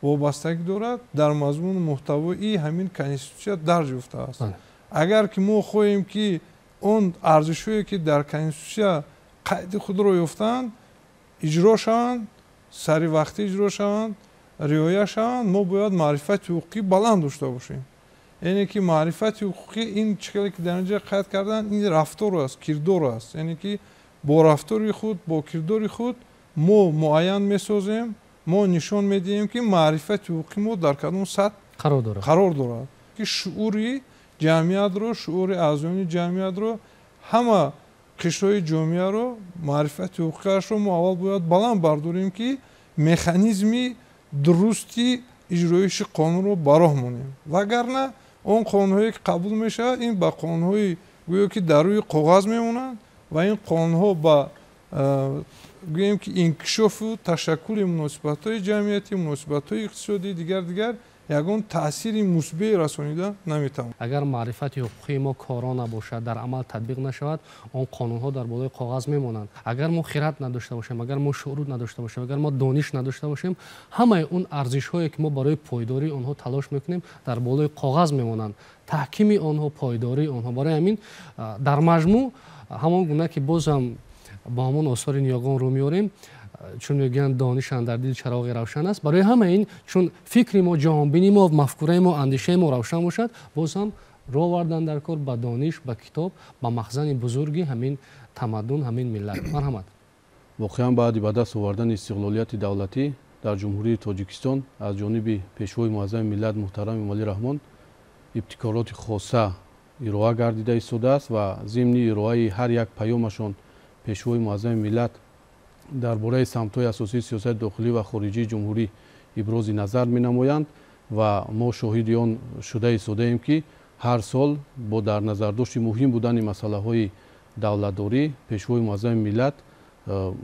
вобастагӣ дорад, дар мазмуну муҳтавои ҳамин Конститутсия дарҷ ёфтааст. Агар ки мо хоҳем, ки он арзишҳое ки дар Конститутсия қайди худро ёфтаанд, иҷро шаванд, саривақтӣ иҷро шаванд, риоя шаванд, мо бояд маърифати ҳуқуқӣ баланд дошта бошем. Яъне ки маърифати ҳуқуқӣ ин чӣ хеле ки дар инҷа қайд карданд, ин рафтор аст, кирдор аст. Яъне ки бо рафтори худ, бо кирдори худ мо муайян месозем, мо нишон медиҳем, ки маърифати ҳуқуқи мо дар кадом сатҳ қарор дорад, ки шуури ҷамъиятро, шуури аъзоёни ҷамъиятро, ҳама қишрҳои ҷомеаро, маърифати ҳуқуқиашро мо аввал бояд баланд бардорем, ки механизми дурусти иҷроиши қонунро ба роҳ монем. Вагарна он қонунҳое ки қабул мешавад, ин ба қонунҳои гӯё ки дар рӯи коғаз мемонанд ва ин қонунҳо ба гӯем ки инкишофу ташаккули муносибатҳои ҷамъиятӣ, муносибатҳои иқтисодӣ, дигар дигар ягон таъсири мусбие расонида наметавонад. Агар маърифати ҳуқуқии мо коро набошад, дар амал татбиқ нашавад, он қонунҳо дар болои коғаз мемонанд. Агар мо хират надошта бошем, агар мо шуур надошта бошем, агар мо дониш надошта бошем, ҳамаи он арзишҳое ки мо барои пойдории онҳо талош мекунем, дар болои коғаз мемонанд. Таҳкими онҳо, пойдории онҳо. Барои ҳамин дар маҷмӯъ ҳамон гуна ки боз ҳам бо ҳамон осори ниёгон рӯ меорем, чун мегӯянд дониш андар дил чароғи равшан аст. Барои ҳама ин чун фикри мо, ҷаҳонбини мо, мафкураи мо, андешаи мо равшан бошад, боз ҳам роҳ овардан дар кор ба дониш, ба китоб, ба махзани бузурги ҳамин тамаддун, ҳамин миллат. Марҳамат. Воқеан баъди ба даст овардани истиқлолияти давлатӣ дар Ҷумҳурии Тоҷикистон аз ҷониби пешвои муаззами миллат муҳтарам Эмомалӣ Раҳмон ибтикороти хоса ироа гардида истодааст ва зимни ироаи ҳар як паёмашон Пешвои Муаззами миллат дар бораи самтҳои асосии сиёсати дохилӣ ва хориҷии ҷумҳурӣ ибрози назар менамоянд ва мо шоҳиди он шуда истодаем, ки ҳар сол бо дар назардошти муҳим будани масъалаҳои давлатдорӣ Пешвои Муаззами миллат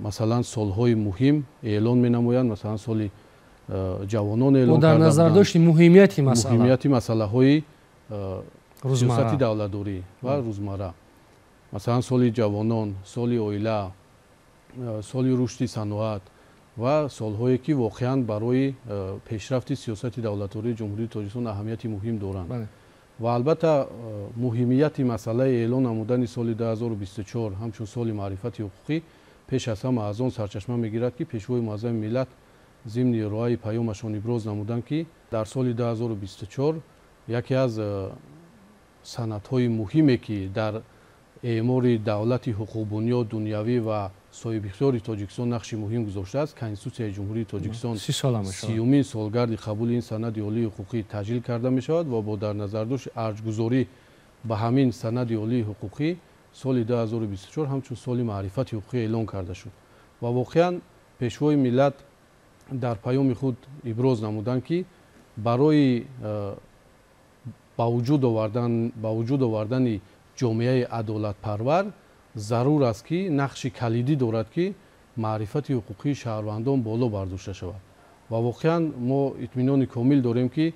масалан солҳои муҳим эълон менамоянд, масалан соли ҷавонон эълон дар назардошти муҳимияти масъалаҳои сиёсати давлатдорӣ ва рӯзмарра, масалан соли ҷавонон, соли оила, соли рушди саноат ва солҳое ки воқеан барои пешрафти сиёсати давлатдории Ҷумҳурии Тоҷикистон аҳамияти муҳим доранд. Ва албатта муҳимияти масъалаи эълон намудани соли 2024 ҳамчун соли маърифати ҳуқуқӣ пеш аз ҳама аз он сарчашма мегирад, ки Пешвои Муаззами миллат зимни ироаи паёмашон иброз намуданд, ки дар соли 2024 яке аз санадҳои муҳиме, ки дар эъмори давлати ҳуқуқбунёд, дунявӣ ва соҳибихтиёри Тоҷикистон нақши муҳим гузоштааст, Конститутсияи Ҷумҳурии Тоҷикистон 30-умин солгарди қабули ин санади олии ҳуқуқӣ таҷлил карда мешавад ва бо дар назардошти арҷгузорӣ ба ҳамин санади олии ҳуқуқӣ соли 2024 ҳамчун соли маърифати ҳуқуқӣ эълон карда шуд. Ва воқеан Пешвои миллат дар паёми худ иброз намуданд, ки барои ба вуҷуд овардани ҷомеаи адолатпарвар зарур аст, ки нақши калидӣ дорад, ки маърифати ҳуқуқии шаҳрвандон боло бардошта шавад. Ва воқеан мо итминони комил дорем, ки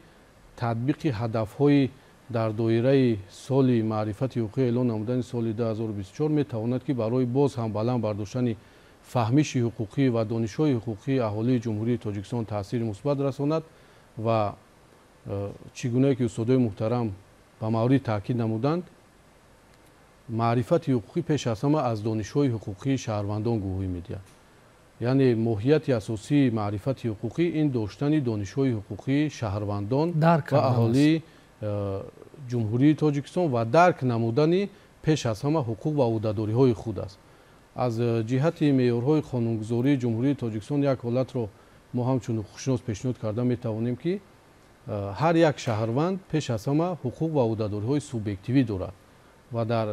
татбиқи ҳадафҳои дар доираи соли маърифати ҳуқуқӣ эълон намудани соли 2024 метавонад, ки барои боз ҳам баланд бардоштани фаҳмиши ҳуқуқӣ ва донишҳои ҳуқуқии аҳолии Ҷумҳурии Тоҷикистон таъсири мусбат расонад ва чӣ гунае ки устодои муҳтарам ба маврид таъкид намуданд, маърифати ҳуқуқӣ пеш аз ҳама аз донишҳои ҳуқуқии шаҳрвандон гувоҳӣ медиҳад. Яъне моҳияти асосии маърифати ҳуқуқӣ ин доштани донишҳои ҳуқуқии шаҳрвандон ва аҳолии Ҷумҳурии Тоҷикистон ва дарк намудани пеш аз ҳама ҳуқуқ ва ӯҳдадориҳои худ аст. Аз ҷиҳати меъёрҳои қонунгузории Ҷумҳурии Тоҷикистон як ҳолатро мо ҳамчун ҳуқуқшинос пешниҳод карда метавонем, ки ҳар як шаҳрванд пеш аз ҳама ҳуқуқ ва ӯҳдадориҳои субъективӣ дорад ва дар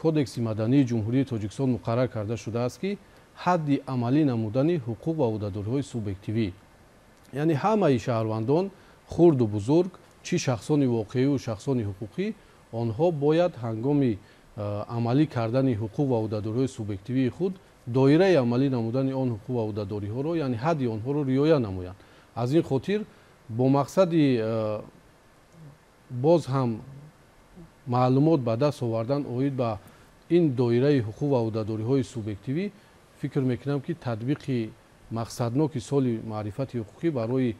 Кодекси мадании Ҷумҳурии Тоҷикистон муқаррар карда шудааст, ки ҳадди амалӣ намудани ҳуқуқ ва ӯҳдадориҳои субъективӣ, яъне ҳамаи шаҳрвандон хурду бузург, чӣ шахсони воқеиву шахсони ҳуқуқӣ, онҳо бояд ҳангоми амалӣ кардани ҳуқуқ ва ӯҳдадориҳои субъективии худ доираи амалӣ намудани он ҳуқуқ ва ӯҳдадориҳоро, яъне ҳадди онҳоро риоя намоянд. Аз ин хотир бо мақсади боз ҳам маълумот ба даст овардан оид ба ин доираи ҳуқуқ ва ӯҳдадориҳои субъективӣ фикр мекунам, ки татбиқи мақсадноки соли маърифати ҳуқуқӣ барои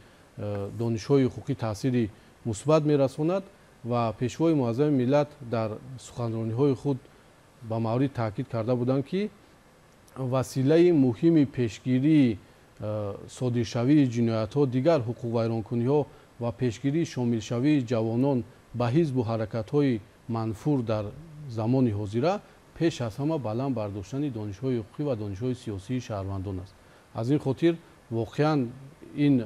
донишҳои ҳуқуқӣ таъсири мусбат мерасонад ва Пешвои Муаззами миллат дар суханрониҳои худ ба маврид таъкид карда буданд, ки василаи муҳими пешгирии содиршавии ҷиноятҳо, дигар ҳуқуқвайронкуниҳо ва пешгирии шомилшавии ҷавонон ба ҳизбу ҳаракатҳои манфур дар замони ҳозира пеш аз ҳама баланд бардоштани донишҳои ҳуқуқӣ ва донишҳои сиёсии шаҳрвандон аст. Аз ин хотир воқеан ин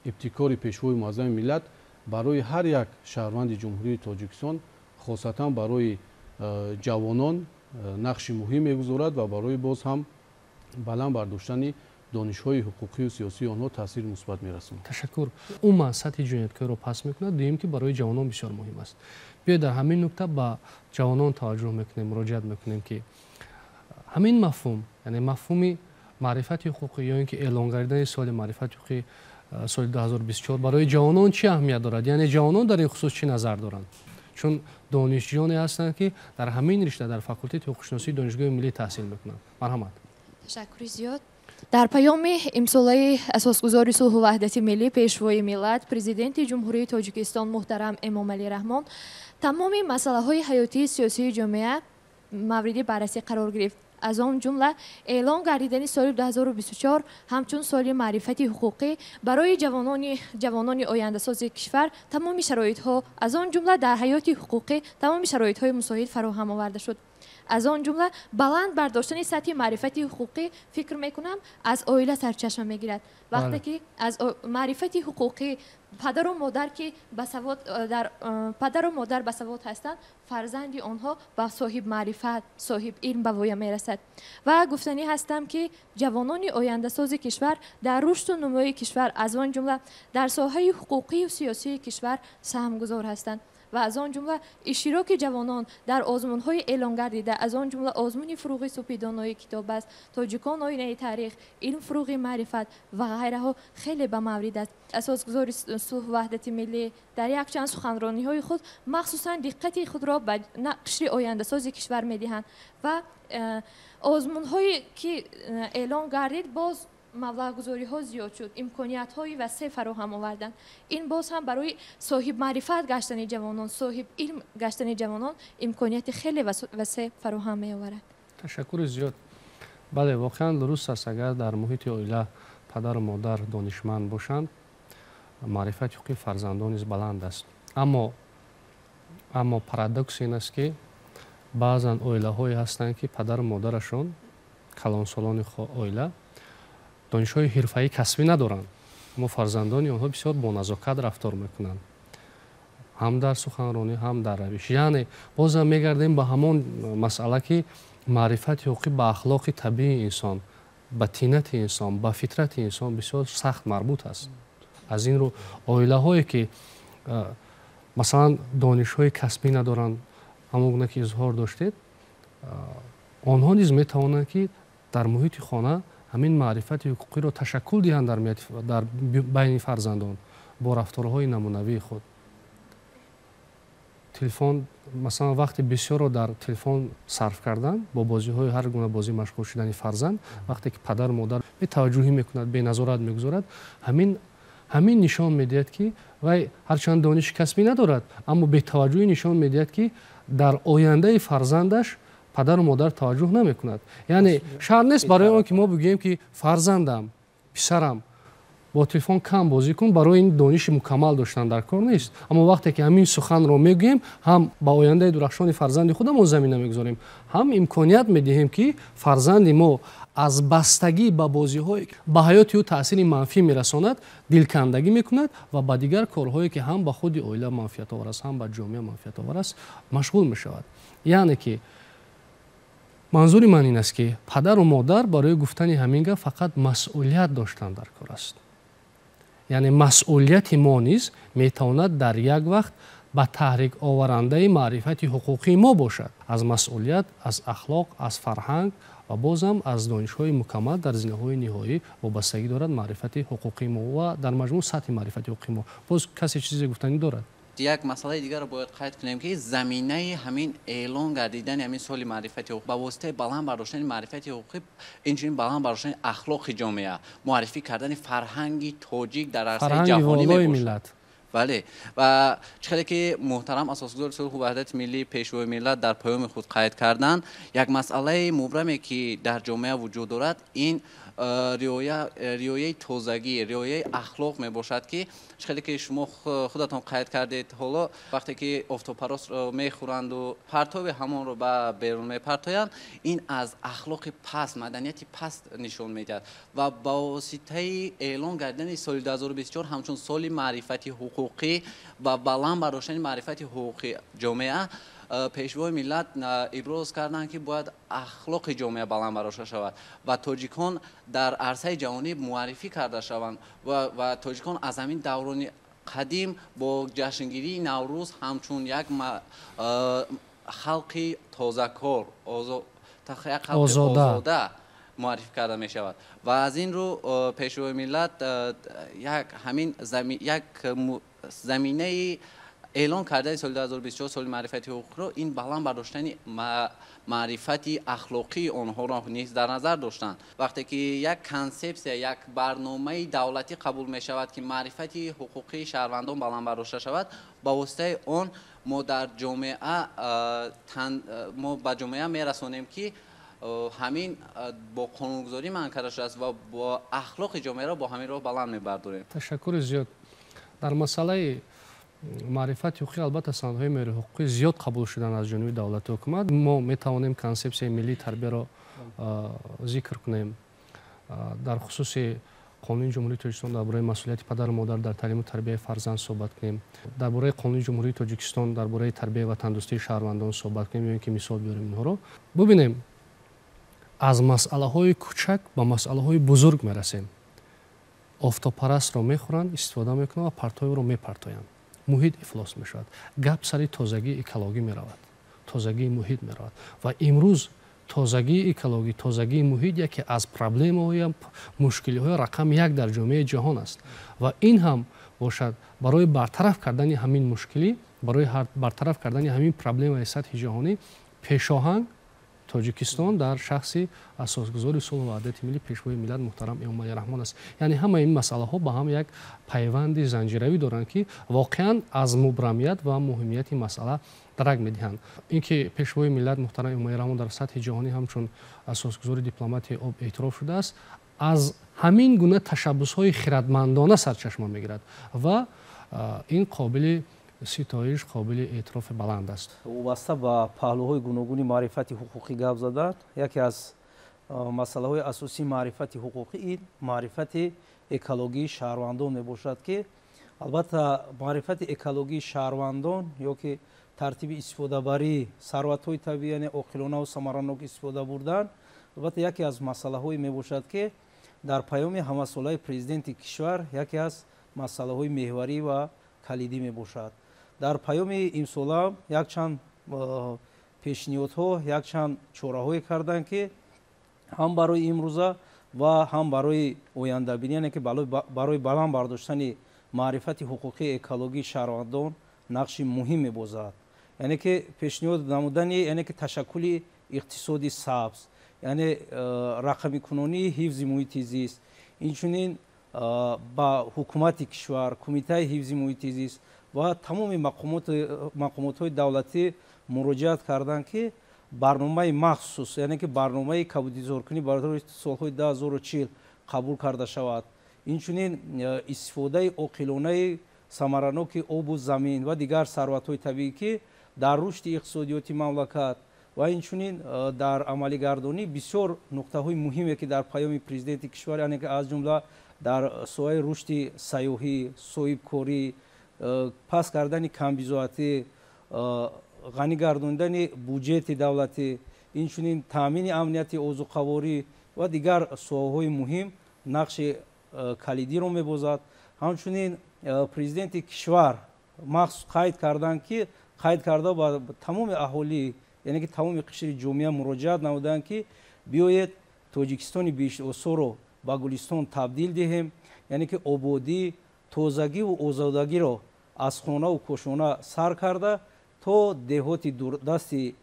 ибтикори Пешвои Муаззами миллат барои ҳар як шаҳрванди Ҷумҳурии Тоҷикистон, хосатан барои ҷавонон нақши муҳим мегузорад ва барои боз ҳам баланд бардоштани донишҳои ҳуқуқию сиёсии онҳо таъсири мусбат мерасонад. Ташаккур. Умуман сатҳи ҷинояткориро паст мекунад, дуюм ки барои ҷавонон бисёр муҳим аст. Биёед дар ҳамин нукта ба ҷавонон таваҷҷӯҳ мекунем, муроҷиат мекунем, ки ҳамин мафҳум, яъне мафҳуми маърифати ҳуқуқӣ ё ин ки эълон гардидани соли маърифати ҳуқуқӣ соли 2024 барои ҷавонон чӣ аҳамият дорад? Яъне ҷавонон дар ин хусус чӣ назар доранд? Чун донишҷӯёне ҳастанд, ки дар ҳамин ришта дар факултети ҳуқуқшиносии Донишгоҳи миллӣ таҳсил мекунанд. Марҳамат. Ташаккури зиёд. Дар паёми имсолаи асосгузори сулҳу ваҳдати миллӣ, Пешвои миллат, Президенти Ҷумҳурии Тоҷикистон муҳтарам Эмомалӣ Раҳмон тамоми масъалаҳои ҳаётии сиёсии ҷомеа мавриди баррасӣ қарор гирифт. Аз он ҷумла эълон гардидани соли 2024 ҳамчун соли маърифати ҳуқуқӣ барои ҷавонони ояндасози кишвар тамоми шароитҳо, аз он ҷумла дар ҳаёти ҳуқуқӣ тамоми шароитҳои мусоид фароҳам оварда шуд. Аз он ҷумла баланд бардоштани сатҳи маърифати ҳуқуқӣ фикр мекунам аз оила сарчашма мегирад. Вақте ки аз маърифати ҳуқуқӣ Падару модар ки басавод дар падару модар басавод ҳастанд, фарзанди онҳо ба соҳиб маърифат, соҳиб илм ба воя мерасад. Ва гуфтанӣ ҳастам, ки ҷавонони ояндасози кишвар дар рушду нумӯи кишвар, аз он ҷумла дар соҳаи ҳуқуқию сиёсии кишвар саҳмгузор ҳастанд ва аз он ҷумла иштироки ҷавонон дар озмунҳои эълон гардида, аз он ҷумла озмуни фурӯғи супидонои китоб аст, тоҷикон оинаи таърих, илм фурӯғи маърифат ва ғайраҳо хеле ба маврид аст. Асосгузори сулҳу ваҳдати миллӣ дар якчанд суханрониҳои худ махсусан диққати худро ба қишри ояндасози кишвар медиҳанд ва озмунҳое ки эълон гардид, боз маблағгузориҳо зиёд шуд, имкониятҳои васеъ фароҳам оварданд. Ин боз ҳам барои соҳибмаърифат гаштани ҷавонон, соҳиб илм гаштани ҷавонон имконияти хеле васеъ фароҳам меоварад. Ташаккури зиёд. Бале, воқеан дуруст аст, агар дар муҳити оила падару модар донишманд бошанд, маърифати ҳуқуқи фарзандон низ баланд аст. Аммо парадокс ин аст, ки баъзан оилаҳое ҳастанд, ки падару модарашон, калонсолони оила, донишҳои ҳирфаӣ касбӣ надоранд, аммо фарзандони онҳо бисёр боназокат рафтор мекунанд, ҳам дар суханронӣ, ҳам дар равиш. Яъне бозам мегардем ба ҳамон масъала, ки маърифати ҳуқуқӣ ба ахлоқи табиии инсон, ба тинати инсон, ба фитрати инсон бисёр сахт марбут аст. Аз ин рӯ оилаҳое ки масалан донишҳои касбӣ надоранд, ҳамон гуна ки изҳор доштед, онҳо низ метавонанд, ки дар муҳити хона ҳамин маърифати ҳуқуқиро ташаккул диҳанд дар байни фарзандон бо рафторҳои намунавии худ. Телефон, масалан, вақти бисёрро дар телефон сарф кардан, бо бозиҳои ҳар гуна бозӣ машғул шудани фарзанд, вақте ки падару модар бетаваҷҷӯҳӣ мекунад, беназорат мегузорад, ҳамин нишон медиҳад, ки вай ҳарчанд дониши касбӣ надорад, аммо бетаваҷҷӯҳӣ нишон медиҳад, ки дар ояндаи фарзандаш падару модар таваҷҷӯҳ намекунад. Яъне шарт нест барои он ки мо бигӯем, ки фарзандам, писарам, бо телефон кам бозӣ кун, барои ин дониши мукаммал доштан дар кор нест. Аммо вақте ки ҳамин суханро мегӯем, ҳам ба ояндаи дурахшони фарзанди худамон замина мегузорем, ҳам имконият медиҳем, ки фарзанди мо аз бастагӣ ба бозиҳое ба ҳаёти ӯ таъсири манфӣ мерасонад, дилкандагӣ мекунад ва ба дигар корҳое, ки ҳам ба худи оила манфиатовар аст, ҳам ба ҷомеа манфиатовар аст, машғул мешавад. Яъне ки манзури ман ин аст, ки падару модар барои гуфтани ҳамин гап фақат масъулият доштан дар кор аст. Яъне масъулияти мо низ метавонад дар як вақт ба таҳрик оварандаи маърифати ҳуқуқии мо бошад. Аз масъулият, аз ахлоқ, аз фарҳанг ва бозам аз донишҳои мукаммал дар зинаҳои ниҳоӣ вобастагӣ дорад маърифати ҳуқуқии мо ва дар маҷмӯъ сатҳи маърифати ҳуқуқии мо. Боз касе чизе гуфтанӣ дорад? Як масъалаи дигарро бояд қайд кунем, ки заминаи ҳамин эълон гардидани ҳамин соли маърифати ҳуқуқ ба воситаи баланд бардоштани маърифати ҳуқуқӣ, инчунин баланд бардоштани ахлоқи ҷомеа, муаррифӣ кардани фарҳанги тоҷик дар арсаи ҷаҳонӣ мебошад. Бале, ва чӣ хеле ки муҳтарам асосгузори сулҳу ваҳдати миллӣ, пешвои миллат дар паёми худ қайд карданд, як масъалаи мубраме, ки дар ҷомеа вуҷуд дорад, ин риояи тозагӣ, риояи ахлоқ мебошад, ки чӣ хеле ки шумо худатон қайд кардед, ҳоло вақте ки офтобпарастро мехӯранду партоби ҳамонро ба берун мепартоянд, ин аз ахлоқи паст, маданияти паст нишон медиҳад ва ба воситаи эълон гардидани соли 2024 ҳамчун соли маърифати ҳуқуқӣ ва баланд бардоштани маърифати ҳуқуқи ҷомеа, пешвои миллат иброз карданд, ки бояд ахлоқи ҷомеа баланд бардошта шавад ва тоҷикон дар арсаи ҷаҳонӣ муаррифӣ карда шаванд ва тоҷикон аз ҳамин даврони қадим бо ҷашнгирии Наврӯз ҳамчун як халқи тозакор, як халқи озода муаррифӣ карда мешавад. Ва аз ин рӯ пешвои миллат як ҳамин як заминаи эълон кардани соли 2024 соли маърифати ҳуқуқро ин баланд бардоштани маърифати ахлоқии онҳоро низ дар назар доштанд. Вақте ки як консепсия, як барномаи давлатӣ қабул мешавад, ки маърифати ҳуқуқии шаҳрвандон баланд бардошта шавад, ба воситаи он мо дар ҷомеа мо ба ҷомеа мерасонем, ки ҳамин бо қонунгузорӣ манъ карда шудааст ва бо ахлоқи ҷомеаро бо ҳамин роҳ баланд мебардорем. Ташаккури зиёд. Дар масъалаи маърифати ҳуқуқӣ албатта санадҳои меъёрии ҳуқуқӣ зиёд қабул шуданд аз ҷониби давлати ҳукумат. Мо метавонем консепсияи миллии тарбияро зикр кунем. Дар хусуси Қонуни Ҷумҳурии Тоҷикистон дар бораи масъулияти падару модар дар таълиму тарбияи фарзанд суҳбат кунем, дар бораи Қонуни Ҷумҳурии Тоҷикистон дар бораи тарбияи ватандӯстии шаҳрвандон суҳбат кунем ё ин ки мисол биёрем инҳоро. Бубинем, аз масъалаҳои кучак ба масъалаҳои бузург мерасем. Офтобпарастро мехӯранд, истифода мекунанд ва партоиро мепартоянд. Муҳит ифлос мешавад. Гап сари тозагии экологӣ меравад, тозагии муҳит меравад. Ва имрӯз тозагии экологӣ, тозагии муҳит яке аз проблемаҳои, мушкилиҳои рақами як дар ҷомеаи ҷаҳон аст. Ва ин ҳам бошад барои бартараф кардани ҳамин мушкилӣ, барои бартараф кардани ҳамин проблемаи сатҳи ҷаҳонӣ пешоҳанг Тоҷикистон дар шахси асосгузори сулҳу ваҳдати миллӣ, пешвои миллат муҳтарам Эмомалӣ Раҳмон аст. Яъне ҳамаи ин масъалаҳо ба ҳам як пайванди занҷиравӣ доранд, ки воқеан аз мубрамият ва муҳимияти масъала дарак медиҳанд. Ин ки пешвои миллат муҳтарам Эмомалӣ Раҳмон дар сатҳи ҷаҳонӣ ҳамчун асосгузори дипломатияи об эътироф шудааст, аз ҳамин гуна ташаббусҳои хиратмандона сарчашма мегирад ва ин қобили ситоиш, қобили эътирофи баланд аст. Вобаста ба паҳлӯҳои гуногуни маърифати ҳуқуқӣ гап задан, яке аз масъалаҳои асосии маърифати ҳуқуқӣ ин маърифати экологии шаҳрвандон мебошад, ки албатта маърифати экологии шаҳрвандон ё ки тартиби истифодабарии сарватҳои табиӣ, яъне оқилонаву самаранок истифода бурдан, албатта яке аз масъалаҳое мебошад, ки дар паёми ҳамасолаи президенти кишвар яке аз масъалаҳои меҳварӣ ва калидӣ мебошад. Дар паёми имсола якчанд пешниҳодҳо, якчанд чораҳое карданд, ки ҳам барои имрӯза ва ҳам барои ояндабинӣ, яъне ки барои баланд бардоштани маърифати ҳуқуқии экологии шаҳрвандон нақши муҳим мебозад. Яъне ки пешниҳод намудани, яъне ки ташаккули иқтисоди сабз, яъне рақамикунонии ҳифзи муҳити зист, инчунин ба ҳукумати кишвар, кумитаи ҳифзи муҳити зист ва тамоми мақомотҳои давлатӣ муроҷиат карданд, ки барномаи махсус, яъне ки барномаи кабудизоркунӣ барои солҳои 2040 қабул карда шавад. Инчунин истифодаи оқилонаи самараноки обу замин ва дигар сарватҳои табиӣ, ки дар рушди иқтисодиёти мамлакат ва инчунин дар амалигардонӣ бисёр нуқтаҳои муҳиме, ки дар паёми президенти кишвар, яъне ки аз ҷумла дар соҳаи рушди сайёҳӣ, соҳибкорӣ, паст кардани камбизоатӣ, ғанӣ гардондани буҷети давлатӣ, инчунин таъмини амнияти озуқаворӣ ва дигар соҳаҳои муҳим нақши калидиро мебозад. Ҳамчунин президенти кишвар махсус қайд карданд, ки қайд карда ба тамоми аҳолӣ, яъне ки тамоми қишри ҷомеа муроҷиат намуданд, ки биёед Тоҷикистони биҳиштосоро ба Гулистон табдил диҳем, яъне ки ободӣ, тозагиву озодагиро аз хонаву кошона сар карда то деҳоти дурдасти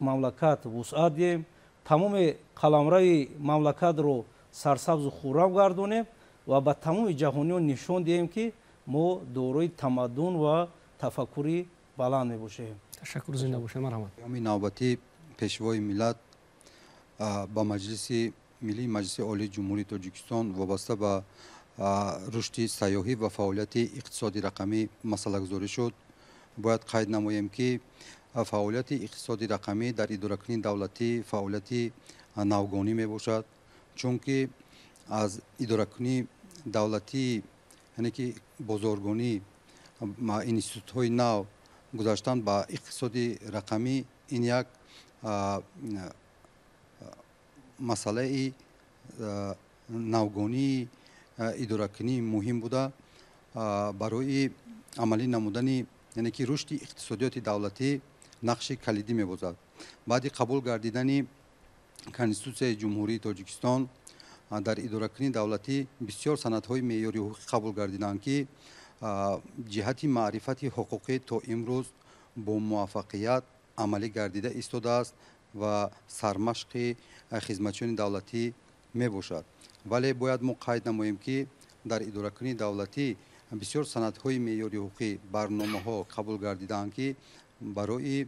мамлакат вусъат диҳем, тамоми қаламрави мамлакатро сарсабзу хуррам гардонем ва ба тамоми ҷаҳониён нишон диҳем, ки мо дорои тамаддун ва тафаккури баланд мебошем. Ташаккур, зинда бошед, марҳамат. Паёми навбатии пешвои миллат ба Маҷлиси Миллии Маҷлиси Олии Ҷумҳурии Тоҷикистон вобаста ба рушди сайёҳӣ ва фаъолияти иқтисоди рақамӣ масъалагузорӣ шуд. Бояд қайд намоем, ки фаъолияти иқтисоди рақамӣ дар идоракунии давлатӣ фаъолияти навгонӣ мебошад, чунки аз идоракунии давлатӣ, яъне ки бозоргонӣ, институтҳои нав гузаштан ба иқтисоди рақамӣ ин як масъалаи навгонии идоракунӣ муҳим буда, барои амалӣ намудани, яъне ки рушди иқтисодиёти давлатӣ нақши калидӣ мебозад. Баъди қабул гардидани Конститутсияи Ҷумҳурии Тоҷикистон дар идоракунии давлатӣ бисёр санадҳои меъёрии ҳуқуқӣ қабул гардиданд, ки ҷиҳати маърифати ҳуқуқӣ то имрӯз бо муваффақият амалӣ гардида истодааст ва сармашқи хизматчиёни давлатӣ мебошад. Вале бояд мо қайд намоем, ки дар идоракунии давлатӣ бисёр санадҳои меъёрии ҳуқуқӣ, барномаҳо қабул гардидаанд, ки барои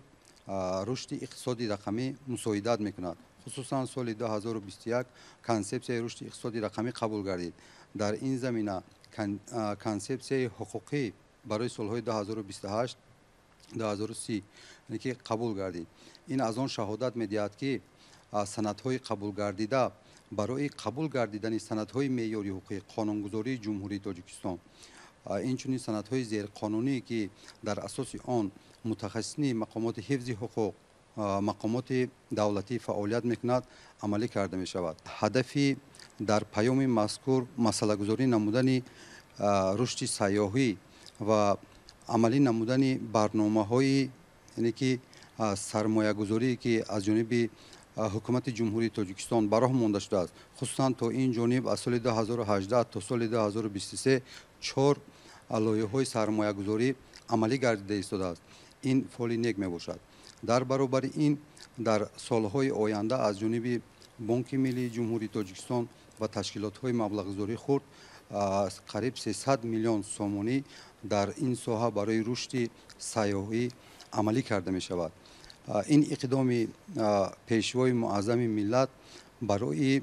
рушди иқтисоди рақамӣ мусоидат мекунад. Хусусан соли 2021 консепсияи рушди иқтисоди рақамӣ қабул гардид. Дар ин замина консепсияи ҳуқуқӣ барои солҳои 2028 2030 ки қабул гардид. Ин аз он шаҳодат медиҳад, ки санадҳои қабулгардида барои қабул гардидани санадҳои меъёри ҳуқуқӣ қонунгузории Ҷумҳурии Тоҷикистон, инчунин санадҳои зерқонунӣ, ки дар асоси он мутахассисини мақомоти ҳифзи ҳуқуқ, мақомоти давлатӣ фаъолият мекунад, амалӣ карда мешавад. Ҳадафи дар паёми мазкур масъалагузорӣ намудани рушди сайёҳӣ ва амалӣ намудани барномаҳои, яъне ки сармоягузорӣ, ки аз ҷониби ҳукумати Ҷумҳурии Тоҷикистон ба роҳ монда шудааст. Хусусан то ин ҷониб аз соли 2018 то соли 2023 4 лоиҳаҳои сармоягузорӣ амалӣ гардида истодааст. Ин фоли нек мебошад. Дар баробари ин дар солҳои оянда аз ҷониби Бонки Миллии Ҷумҳурии Тоҷикистон ва ташкилотҳои маблағгузории хурд қариб 300 миллион сомонӣ дар ин соҳа барои рушди сайёҳӣ амалӣ карда мешавад. Ин иқдоми пешвои муаззами миллат барои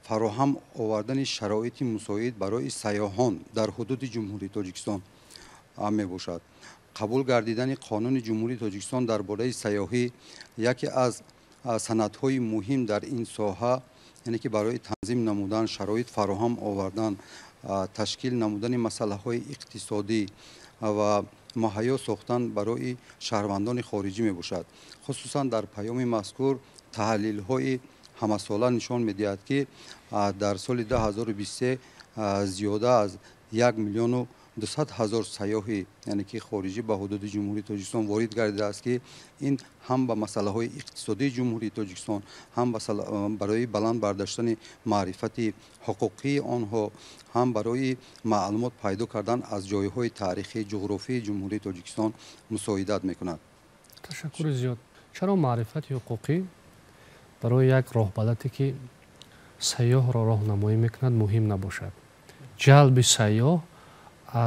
фароҳам овардани шароити мусоид барои сайёҳон дар ҳудуди Ҷумҳурии Тоҷикистон мебошад. Қабул гардидани қонуни Ҷумҳурии Тоҷикистон дар бораи сайёҳӣ яке аз санадҳои муҳим дар ин соҳа, яъне ки барои танзим намудан, шароит фароҳам овардан, ташкил намудани масъалаҳои иқтисодӣ ва муҳайё сохтан барои шаҳрвандони хориҷӣ мебошад. Хусусан дар паёми мазкур таҳлилҳои ҳамасола нишон медиҳад, ки дар соли 2023 зиёда аз 1,2 миллион сайёҳи, яъне ки хориҷӣ, ба ҳудуди Ҷумҳурии Тоҷикистон ворид гардидааст, ки ин ҳам ба масъалаҳои иқтисодии Ҷумҳурии Тоҷикистон, ҳам барои баланд бардоштани маърифати ҳуқуқии онҳо, ҳам барои маълумот пайдо кардан аз ҷойҳои таърихии ҷуғрофии Ҷумҳурии Тоҷикистон мусоидат мекунад. Ташаккури зиёд. Чаро маърифати ҳуқуқӣ барои як роҳбалате, ки сайёҳро роҳнамоӣ мекунад, муҳим набошад? Ҷалби сайёҳ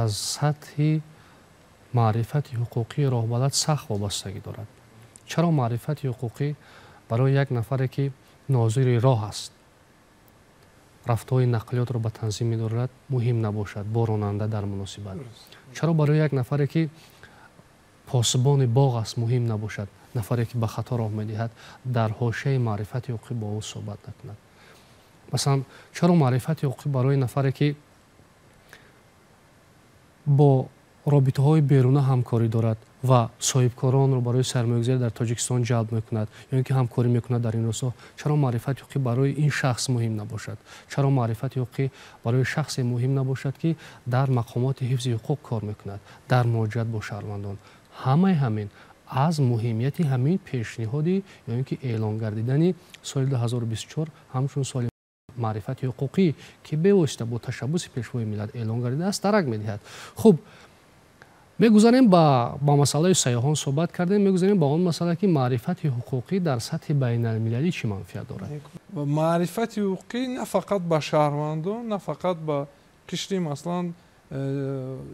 аз сатҳи маърифати ҳуқуқии роҳбалад сахт вобастагӣ дорад. Чаро маърифати ҳуқуқӣ барои як нафаре, ки нозири роҳ аст, рафтҳои нақлиётро ба танзим медорад, муҳим набошад бо ронанда дар муносибат? Чаро барои як нафаре, ки посбони боғ аст, муҳим набошад нафаре, ки ба хато роҳ медиҳад, дар ҳошияи маърифати ҳуқуқӣ бо ӯ суҳбат накунад? Масалан, чаро маърифати ҳуқуқӣ барои нафаре, ки бо робитаҳои беруна ҳамкорӣ дорад ва соҳибкоронро барои сармоягузорӣ дар Тоҷикистон ҷалб мекунад ё ин ки ҳамкорӣ мекунад дар ин росто, чаро маърифати ҳуқуқӣ барои ин шахс муҳим набошад? Чаро маърифати ҳуқуқӣ барои шахсе муҳим набошад, ки дар мақомоти ҳифзи ҳуқуқ кор мекунад дар муроҷиат бо шаҳрвандон? Ҳамаи ҳамин аз муҳимияти ҳамин пешниҳоди ё ин ки эълон гардидани соли 2024 ҳамчун соли маърифати ҳуқуқӣ, ки бевосита бо ташаббуси пешвои миллат эълон гардидааст, дарак медиҳад. Хуб, мегузарем ба масъалаи сайёҳон суҳбат кардем, мегузарем ба он масъала, ки маърифати ҳуқуқӣ дар сатҳи байналмилалӣ чӣ манфиат дорад. Маърифати ҳуқуқӣ на фақат ба шаҳрвандон, на фақат ба қишри, масалан,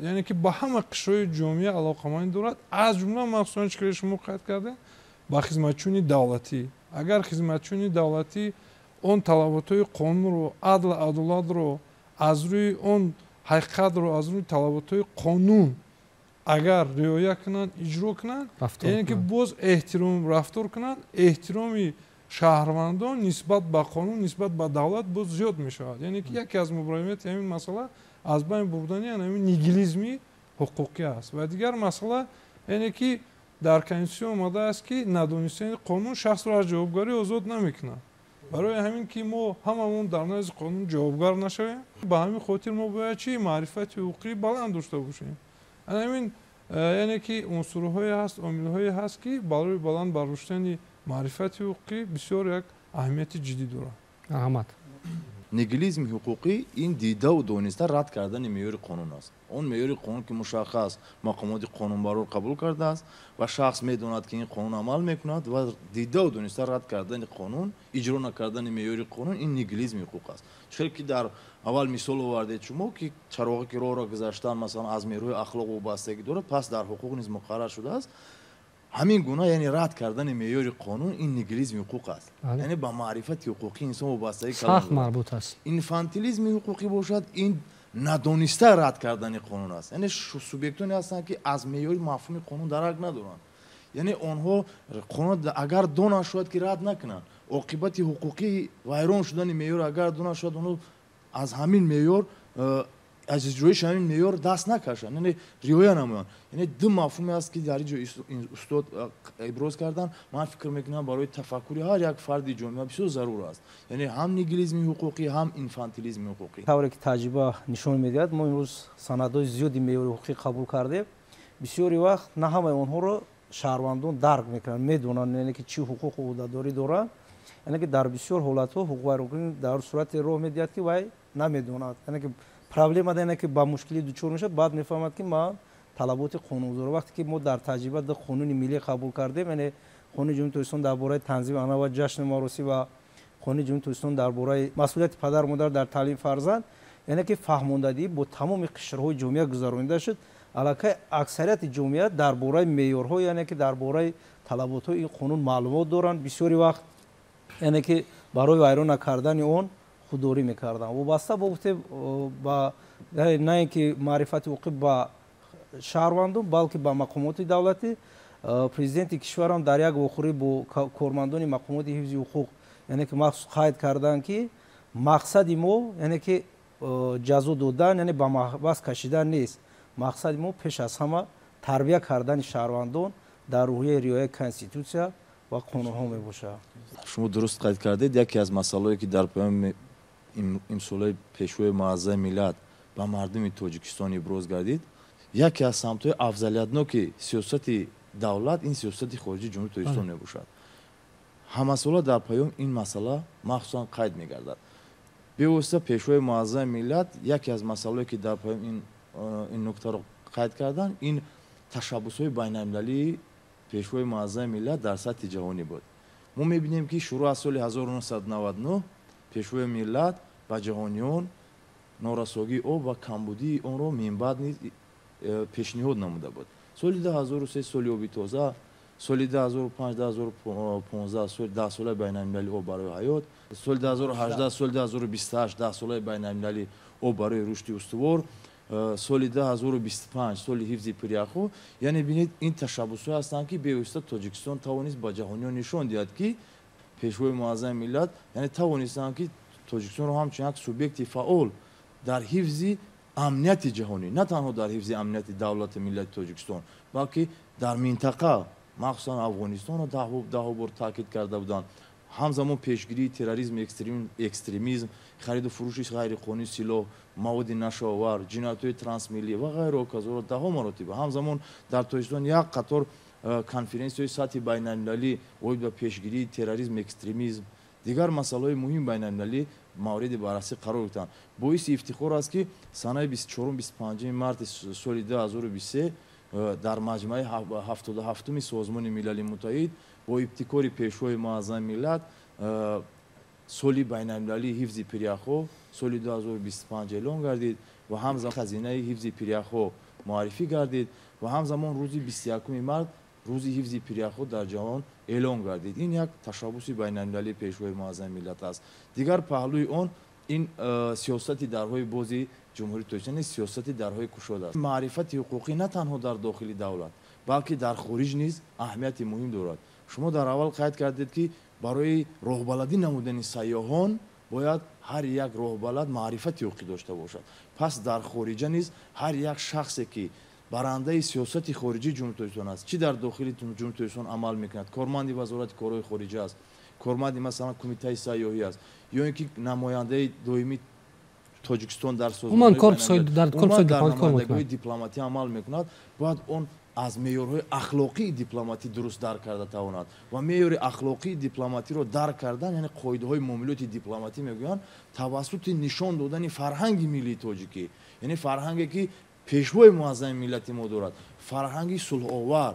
яъне ки ба ҳама қишрҳои ҷомеа алоқамандӣ дорад, аз ҷумла махсусан, чӣ ки шумо қайд кардем, ба хизматчиёни давлатӣ. Агар хизматчиёни давлатӣ он талаботҳои қонунро, адл, адолатро, аз рӯи он ҳақиқатро, аз рӯи талаботҳои қонун агар риоя кунанд, иҷро кунанд, яъне ки боз эҳтиром рафтор кунанд, эҳтироми шаҳрвандон нисбат ба қонун, нисбат ба давлат боз зиёд мешавад. Яъне ки яке аз мубраҳимияти ҳамин масъала аз байн бурдани ҳамин нигилизми ҳуқуқӣ аст. Ва дигар масъала, яъне ки дар конститутсия омадааст, ки надонистани қонун шахсро аз ҷавобгарӣ озод намекунад. Барои ҳамин ки мо ҳамамон дар назди қонун ҷавобгар нашавем, ба ҳамин хотир мо бояд чӣ маърифати ҳуқуқӣ баланд дошта бошем. Ҳамин, яъне ки унсурҳое ҳаст, омилҳое ҳаст, ки барои баланд бардоштани маърифати ҳуқуқӣ бисёр як аҳамияти ҷиддӣ дорад. Раҳмат. Нигилизми ҳуқуқӣ ин дидаву дониста рад кардани меъёри қонун аст. Он меъёри қонун, ки мушаххас мақомоти қонунбарор қабул кардааст ва шахс медонад, ки ин қонун амал мекунад, ва дидаву дониста рад кардани қонун, иҷро накардани меъёри қонун, ин нигилизми ҳуқуқ аст. Чӣ ки дар аввал мисол овардед шумо, ки чароғе ки роҳро гузаштан, масалан, аз меъёрҳои ахлоқ вобастагӣ дорад, пас дар ҳуқуқ низ муқаррар шудааст ҳамин гуна, яъне рад кардани меъёри қонун ин нигилизми ҳуқуқ аст, яъне ба маърифати ҳуқуқӣ инсон вобастагӣ. Сахт марбут аст. Инфантилизми ҳуқуқӣ бошад, ин надониста рад кардани қонун аст, яъне субъектоне ҳастанд, ки аз меъёри мафҳуми қонун дарак надоранд, яъне онҳо қонун агар донанд, шояд ки рад накунанд. Оқибати ҳуқуқии вайрон шудани меъёр агар донанд, шояд онҳо аз ҳамин меъёр, аз иҷроиши ҳамин меъёр даст накашанд, яъне риоя намоянд. Яъне ду мафҳуме аст, ки дар ин ҷо устод иброз карданд. Ман фикр мекунам, барои тафаккури ҳар як фарди ҷомеа бисёр зарур аст, яъне ҳам нигилизми ҳуқуқӣ, ҳам инфантилизми ҳуқуқӣ. Тавре ки таҷриба нишон медиҳад, мо имрӯз санадҳои зиёди меъёри ҳуқуқӣ қабул кардем. Бисёри вақт на ҳамаи онҳоро шаҳрвандон дарк мекунанд, медонанд, яъне ки чӣ ҳуқуқу ӯҳдадорӣ доранд. Яъне ки дар бисёр ҳолатҳо ҳуқуқвайронкунӣ дар сурате роҳ медиҳад, ки вай намедонад, яъне ки проблема, яъне ки ба мушкилӣ дучор мешавад, баъд мефаҳмад, ки ман талаботи қонунгузор. Вақте ки мо дар таҷриба ду қонуни миллӣ қабул кардем, яъне Қонуни Ҷумҳурии Тоҷикистон дар бораи танзими анъана ва ҷашну маросим ва Қонуни Ҷумҳурии Тоҷикистон дар бораи масъулияти падару модар дар таълими фарзанд, яъне ки фаҳмондадиҳӣ бо тамоми қишрҳои ҷомеа гузаронида шуд. Аллакай аксарияти ҷомеа дар бораи меъёрҳо, яъне ки дар бораи талаботҳои ин қонун маълумот доранд. Бисёри вақт, яъне ки барои вайрон накардани он худдорӣ мекарданд. Вобаста бо гуфтем ба на ин ки маърифати ҳуқуқӣ ба шаҳрвандон, балки ба мақомоти давлатӣ, президенти кишварам дар як вохӯрӣ бо кормандони мақомоти ҳифзи ҳуқуқ, яъне ки махсус қайд карданд, ки мақсади мо, яъне ки ҷазо додан, яъне ба маҳбас кашидан нест. Мақсади мо пеш аз ҳама тарбия кардани шаҳрвандон дар рӯҳияи риояи конститутсия ва қонунҳо мебошад. Шумо дуруст қайд кардед. Яке аз масъалаое, ки дар паёми имсолаи Пешвои муаззами миллат ба мардуми Тоҷикистон иброз гардид, яке аз самтҳои афзалиятноки сиёсати давлат ин сиёсати хориҷии Ҷумҳурии Тоҷикистон мебошад. Ҳамасола дар паём ин масъала махсусан қайд мегардад. Бевосита Пешвои муаззами миллат яке аз масъалаое, ки дар паём ин нуктаро қайд карданд, ин ташаббусҳои байналмилалии Пешвои муаззами миллат дар сатҳи ҷаҳонӣ буд. Мо мебинем, ки шурӯъ аз соли 1999 Пешвои миллат ба ҷаҳониён норасогии об ва камбудии онро минбаъд низ пешниҳод намуда буд. Соли 2003 соли оби тоза, соли 2005, 2015 даҳсолаи байналмилалии об барои ҳаёт, соли 2018, соли 2028 даҳсолаи байналмилалии об барои рушди устувор, соли 2025 соли ҳифзи пиряхҳо. Яъне бинед, ин ташаббусҳое ҳастанд, ки бевосита Тоҷикистон тавонист ба ҷаҳониён нишон диҳад, ки Пешвои муаззами миллат, яъне тавонистанд, ки Тоҷикистонро ҳамчун як субъекти фаъол дар ҳифзи амнияти ҷаҳонӣ, на танҳо дар ҳифзи амнияти давлати миллати Тоҷикистон, балки дар минтақа, махсусан Афғонистонро даҳо бор таъкид карда буданд. Ҳамзамон пешгирии терроризм, экстремизм, хариду фурӯши ғайриқонунии силоҳ, маводи нашъаовар, ҷиноятҳои трансмиллӣ ва ғайру ҳоказоро даҳо маротиба. Ҳамзамон дар Тоҷикистон як қатор конференсияҳои сатҳи байналмилалӣ оид ба пешгирии терроризм, экстремизм, дигар масъалаҳои муҳими байналмилалӣ мавриди баррасӣ қарор гирифтанд. Боиси ифтихор аст, ки санаи 24, 25 марти соли 2023 дар маҷмаи 77-уми Созмони Милали Муттаҳид бо ибтикори Пешвои муаззами миллат соли байналмилалии ҳифзи пиряхҳо соли 2025 эълон гардид ва ҳамзамон хазинаи ҳифзи пиряхҳо муаррифӣ гардид ва ҳамзамон рӯзи 21 март рӯзи ҳифзи пиряхҳо дар ҷаҳон эълон гардид. Ин як ташаббуси байналмилалии Пешвои муаззами миллат аст. Дигар паҳлӯи он ин сиёсати дарҳои бози Ҷумҳурии Тоҷикистон, сиёсати дарҳои кушод аст. Маърифати ҳуқуқӣ на танҳо дар дохили давлат, балки дар хориҷ низ аҳамияти муҳим дорад. Шумо дар аввал қайд кардед, ки барои роҳбаладӣ намудани сайёҳон бояд ҳар як роҳбалад маърифати ҳуқуқӣ дошта бошад. Пас дар хориҷа низ ҳар як шахсе, ки барандаи сиёсати хориҷии Ҷумҳурии Тоҷикистон аст, чӣ дар дохили Ҷумҳурии Тоҷикистон амал мекунад, корманди Вазорати корҳои хориҷа аст, корманди, масалан, кумитаи сайёҳӣ аст ё ин ки намояндаи доимии Тоҷикистон дар созмонҳои дипломатӣ амал мекунад, бояд он аз меъёрҳои ахлоқии дипломатӣ дуруст дарк карда тавонад. Ва меъёри ахлоқии дипломатиро дарк кардан, яъне қоидаҳои муомилоти дипломатӣ мегӯянд, тавассути нишон додани фарҳанги миллии тоҷикӣ, яъне фарҳанге, ки Пешвои муаззами миллати мо дорад, фарҳанги сулҳовар,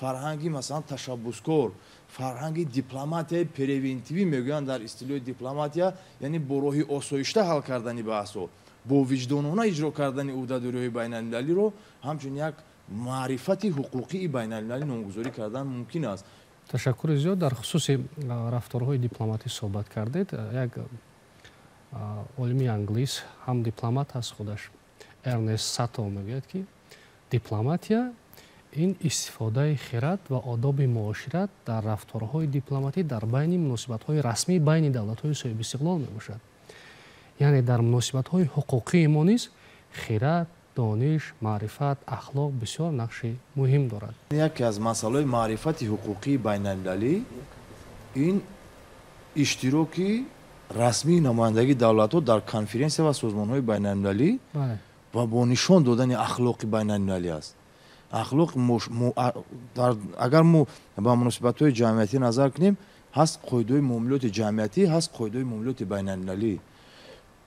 фарҳанги, масалан, ташаббускор, фарҳанги дипломатияи превентивӣ мегӯянд дар истилоҳи дипломатия, яъне бо роҳи осоишта ҳал кардани баҳсҳо, бо виҷдонона иҷро кардани ӯҳдадориҳои байналмилалиро ҳамчун як маърифати ҳуқуқии байналмилалӣ номгузорӣ кардан мумкин аст. Ташаккури зиёд. Дар хусуси рафторҳои дипломатӣ суҳбат кардед. Як олими англис, ҳам дипломат аст худаш, Эрнест Сато, мегӯяд, ки дипломатия Ин истифодаи хирад ва одоби муошират дар рафторҳои дипломатӣ дар байни муносибатҳои расмӣ байни давлатҳои соҳибистиқлол мебошад. Яъне дар муносибатҳои ҳуқуқии мо низ хирад, дониш, маърифат, ахлоқ бисёр нақши муҳим дорад. Яке аз масъалаҳои маърифати ҳуқуқии байналмилалӣ ин иштироки расмии намояндагии давлатҳо дар конференсия ва созмонҳои байналмилалӣ ва бо нишон додани ахлоқи байналмилалӣ аст. Ахлоқ, агар мо ба муносибатҳои ҷамъиятӣ назар кунем, ҳаст қоидаҳои муомилоти ҷамъиятӣ, ҳаст қоидаҳои муомилоти байналмилалӣ.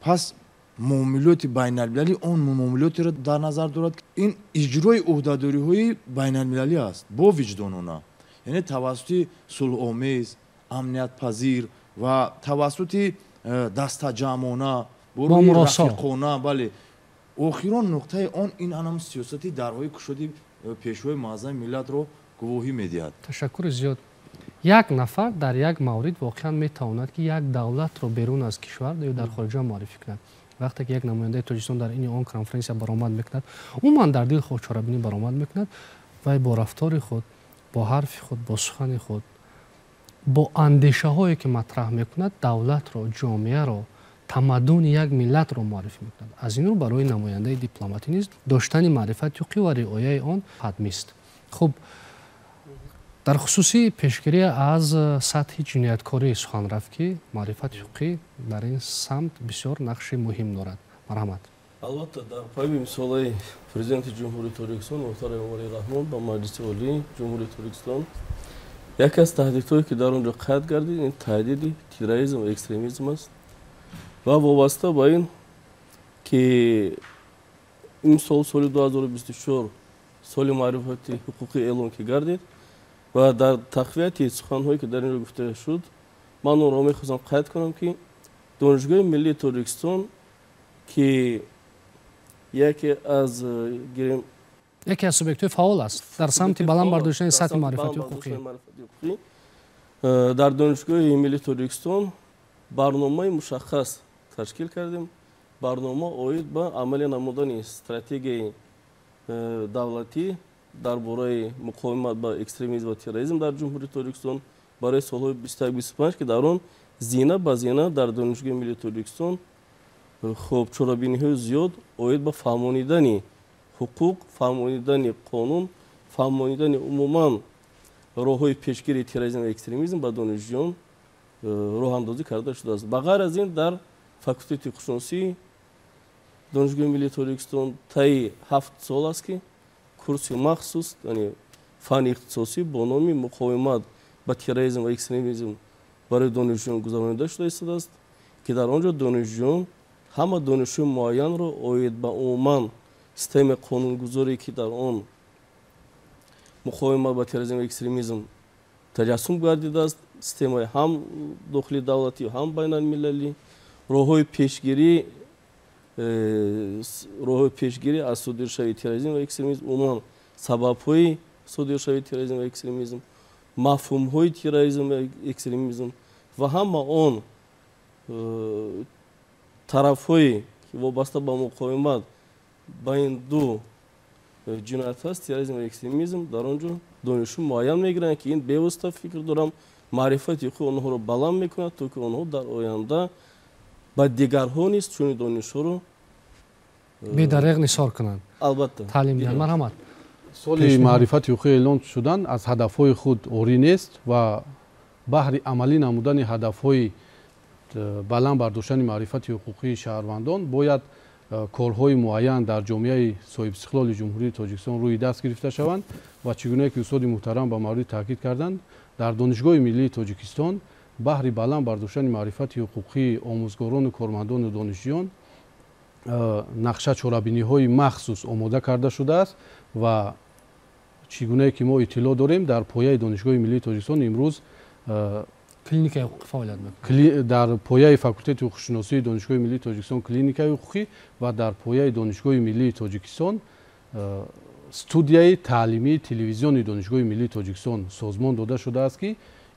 Пас муомилоти байналмилалӣ он муомилотеро дар назар дорад, ки ин иҷрои ӯҳдадориҳои байналмилалӣ аст бо виҷдонона, яъне тавассути сулҳомез, амниятпазир ва тавассути дастаҷамъона, бо рӯи рафиқона. Бале, охирон нуқтаи он ин анам сиёсати дарҳои кушоди пешвои муаззами миллатро гувоҳӣ медиҳад. Ташаккури зиёд. Як нафар дар як маврид воқеан метавонад, ки як давлатро берун аз кишвар ё дар хориҷа муаррифӣ кунад. Вақте ки як намояндаи Тоҷикистон дар ини он конференсия баромад мекунад, умуман дар дил хоҳ чорабинӣ баромад мекунад, вай бо рафтори худ, бо ҳарфи худ, бо сухани худ, бо андешаҳое ки матраҳ мекунад, давлатро, ҷомеаро, тамаддуни як миллатро муаррифӣ мекунад. Аз ин рӯ барои намояндаи дипломатӣ низ доштани маърифати ҳуқуқӣ ва риояи он ҳатмист. Хуб, дар хусуси пешгирӣ аз сатҳи ҷинояткорӣ сухан рафт, ки маърифати ҳуқуқӣ дар ин самт бисёр нақши муҳим дорад. Марҳамат. Албатта, дар пайи мисолаи Президенти Ҷумҳурии Тоҷикистон муҳтарам Эмомалӣ Раҳмон ба Маҷлиси Олии Ҷумҳурии Тоҷикистон яке аз таҳдидҳое, ки дар он ҷо қайд гардид, ин таҳдиди терроризм ва экстремизм аст ва вобаста ба ин ки имсол соли 2024 соли маърифати ҳуқуқӣ эълон ки гардид ва дар тақвияти суханҳое, ки дар ин ҷо гуфта шуд, ман онро мехостам қайд кунам, ки Донишгоҳи миллии Тоҷикистон, ки яке аз гирем яке аз субъектҳои фаъол аст дар самти баланд бардоштани сатҳи маърифати ҳуқуқӣ, дар Донишгоҳи миллии Тоҷикистон барномаи мушаххас ташкил кардем. Барнома оид ба амалӣ намудани стратегияи давлатӣ дар бораи муқовимат ба экстремизм ва терроризм дар Ҷумҳурии Тоҷикистон барои солҳои 21-25, ки дар он зина ба зина дар Донишгоҳи миллии Тоҷикистон хуб чорабиниҳои зиёд оид ба фаҳмонидани ҳуқуқ, фаҳмонидани қонун, фаҳмонидани умуман роҳҳои пешгирии терроризм ва экстремизм ба донишҷӯён роҳандозӣ карда шудааст. Ба ғайр аз ин, дар факултети ҳуқуқшиносии Донишгоҳи миллии Тоҷикистон таи 7 сол аст, ки курси махсус, яъне фанни ихтисосӣ бо номи муқовимат ба терроризм ва экстремизм барои донишҷӯён гузаронида шуда истодааст, ки дар он ҷо донишҷӯён ҳама донишҳои муайянро оид ба умуман системаи қонунгузорӣ, ки дар он муқовимат ба терроризм ва экстремизм таҷассум гардидааст, системаи ҳам дохили давлатӣ, ҳам байналмилалӣ, роҳҳои пешгирӣ аз содиршавии терроризм ва экстремизм, умуман сабабҳои содиршавии терроризм ва экстремизм, мафҳумҳои терроризм ва экстремизм ва ҳама он тарафҳое, ки вобаста ба муқовимат ба ин ду ҷиноят аст, терроризм ва экстремизм, дар он ҷо донишҷӯ муайян мегиранд, ки ин бевосита, фикр дорам, маърифати ҳуқуқи онҳоро баланд мекунад, то ки онҳо дар оянда ба дигарҳо низ чунин донишҳоро бедареғ нисор кунанд, албатта таълим диҳанд. Марҳамат. Соли маърифати ҳуқуқӣ эълон шудан аз ҳадафҳои худ орӣ нест ва баҳри амалӣ намудани ҳадафҳои баланд бардоштани маърифати ҳуқуқии шаҳрвандон бояд корҳои муайян дар ҷомеаи соҳибистиқлоли Ҷумҳурии Тоҷикистон рӯи даст гирифта шаванд ва чӣ гунае ки устоди муҳтарам ба маврид таъкид карданд, дар Донишгоҳи миллии Тоҷикистон баҳри баланд бардоштани маърифати ҳуқуқии омӯзгорону кормандону донишҷӯён нақша чорабиниҳои махсус омода карда шудааст ва чӣ гунае ки мо иттилоъ дорем, дар пояи Донишгоҳи миллии Тоҷикистон имрӯз клиникаи ҳуқуқӣ фаъолият мекунад. Дар пояи факултети ҳуқуқшиносии Донишгоҳи миллии Тоҷикистон клиникаи ҳуқуқӣ ва дар пояи Донишгоҳи миллии Тоҷикистон студияи таълимии телевизиони Донишгоҳи миллии Тоҷикистон созмон дода шудааст, ки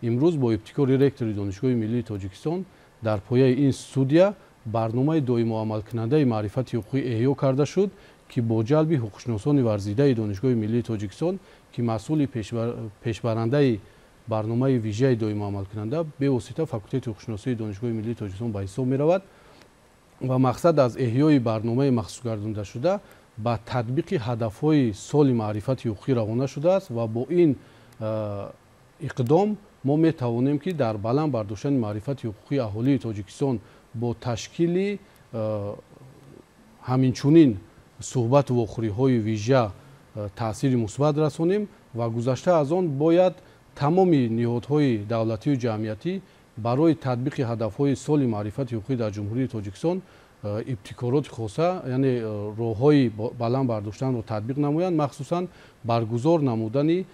имрӯз бо ибтикори ректори Донишгоҳи миллии Тоҷикистон дар пояи ин студия барномаи доимоамалкунандаи маърифати ҳуқуқӣ эҳё карда шуд, ки бо ҷалби ҳуқуқшиносони варзидаи Донишгоҳи миллии Тоҷикистон, ки масъули пешбарандаи барномаи вижаи доимо амалкунанда бевосита факултети ҳуқуқшиносии Донишгоҳи миллии Тоҷикистон ба ҳисоб меравад ва мақсад аз эҳёи барномаи махсусгардондашуда ба татбиқи ҳадафҳои соли маърифати ҳуқуқӣ равона шудааст ва бо ин иқдом мо метавонем, ки дар баланд бардоштани маърифати ҳуқуқии аҳолии Тоҷикистон бо ташкили ҳаминчунин суҳбату вохӯриҳои вижа таъсири мусбат расонем ва гузашта аз он бояд тамоми ниҳодҳои давлатию ҷамъиятӣ барои татбиқи ҳадафҳои соли маърифати ҳуқуқӣ дар Ҷумҳурии Тоҷикистон ибтикороти хоса, яъне роҳҳои баланд бардоштанро татбиқ намоянд, махсусан баргузор намудани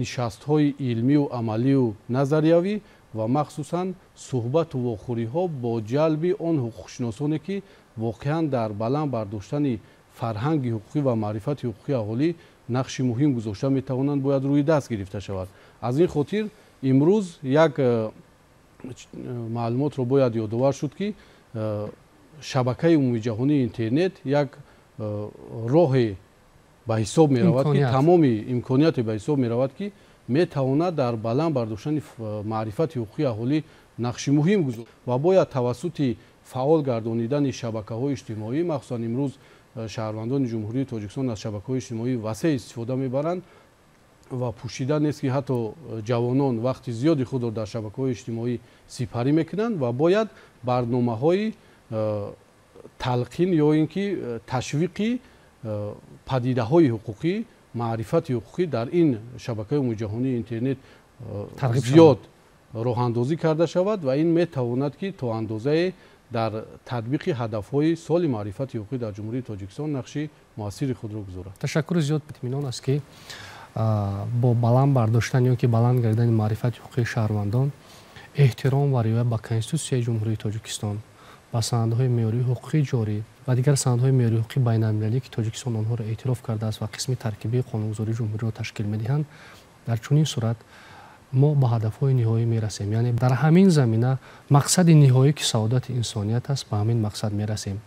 нишастҳои илмию амалию назариявӣ ва махсусан суҳбату вохӯриҳо бо ҷалби он ҳуқуқшиносоне, ки воқеан дар баланд бардоштани фарҳанги ҳуқуқӣ ва маърифати ҳуқуқии аҳолӣ нақши муҳим гузошта метавонанд, бояд рӯи даст гирифта шавад. Аз ин хотир имрӯз як маълумотро бояд ёдовар шуд, ки шабакаи умумиҷаҳонии интернет як роҳе ба ҳисоб меравад, ки тамоми имконияте ба ҳисоб меравад, ки метавонад дар баланд бардоштани маърифати ҳуқуқии аҳолӣ нақши муҳим гузорад ва бояд тавассути фаъол гардонидани шабакаҳои иҷтимоӣ, махсусан имрӯз шаҳрвандони Ҷумҳурии Тоҷикистон аз шабакаҳои иҷтимоӣ васеъ истифода мебаранд ва пӯшида нест, ки ҳатто ҷавонон вақти зиёди худро дар шабакаҳои иҷтимоӣ сипарӣ мекунанд ва бояд барномаҳои талқин ё ин ки ташвиқи падидаҳои ҳуқуқӣ, маърифати ҳуқуқӣ дар ин шабакаи умумиҷаҳонии интернет зиёд роҳандозӣ карда шавад ва ин метавонад, ки то андозае дар татбиқи ҳадафҳои соли маърифати ҳуқуқӣ дар Ҷумҳурии Тоҷикистон нақши муассири худро гузорад. Ташаккури зиёд. Итминон аст, ки бо баланд бардоштан ё ки баланд гардидани маърифати ҳуқуқии шаҳрвандон, эҳтиром ва риоя ба Конститутсияи Ҷумҳурии Тоҷикистон, ба санадҳои меъёрии ҳуқуқии ҷорӣ ва дигар санадҳои меъёрии ҳуқуқии байналмилалӣ, ки Тоҷикистон онҳоро эътироф кардааст ва қисми таркибии қонунгузории ҷумҳуриро ташкил медиҳанд, дар чунин сурат мо ба ҳадафҳои ниҳоӣ мерасем. Яъне дар ҳамин замина мақсади ниҳоӣ, ки саодати инсоният аст, ба ҳамин мақсад мерасем.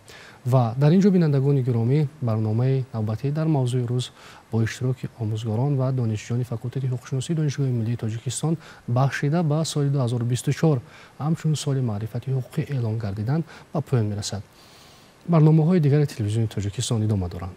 Ва дар ин ҷо, бинандагони гиромӣ, барномаи навбатӣ дар мавзӯи рӯз бо иштироки омӯзгорон ва донишҷӯёни факултети ҳуқуқшиносии Донишгоҳи миллии Тоҷикистон бахшида ба соли 2024 ҳамчун соли маърифати ҳуқуқӣ эълон гардидан ба поён мерасад. Барномаҳои дигари телевизиони Тоҷикистон идома доранд.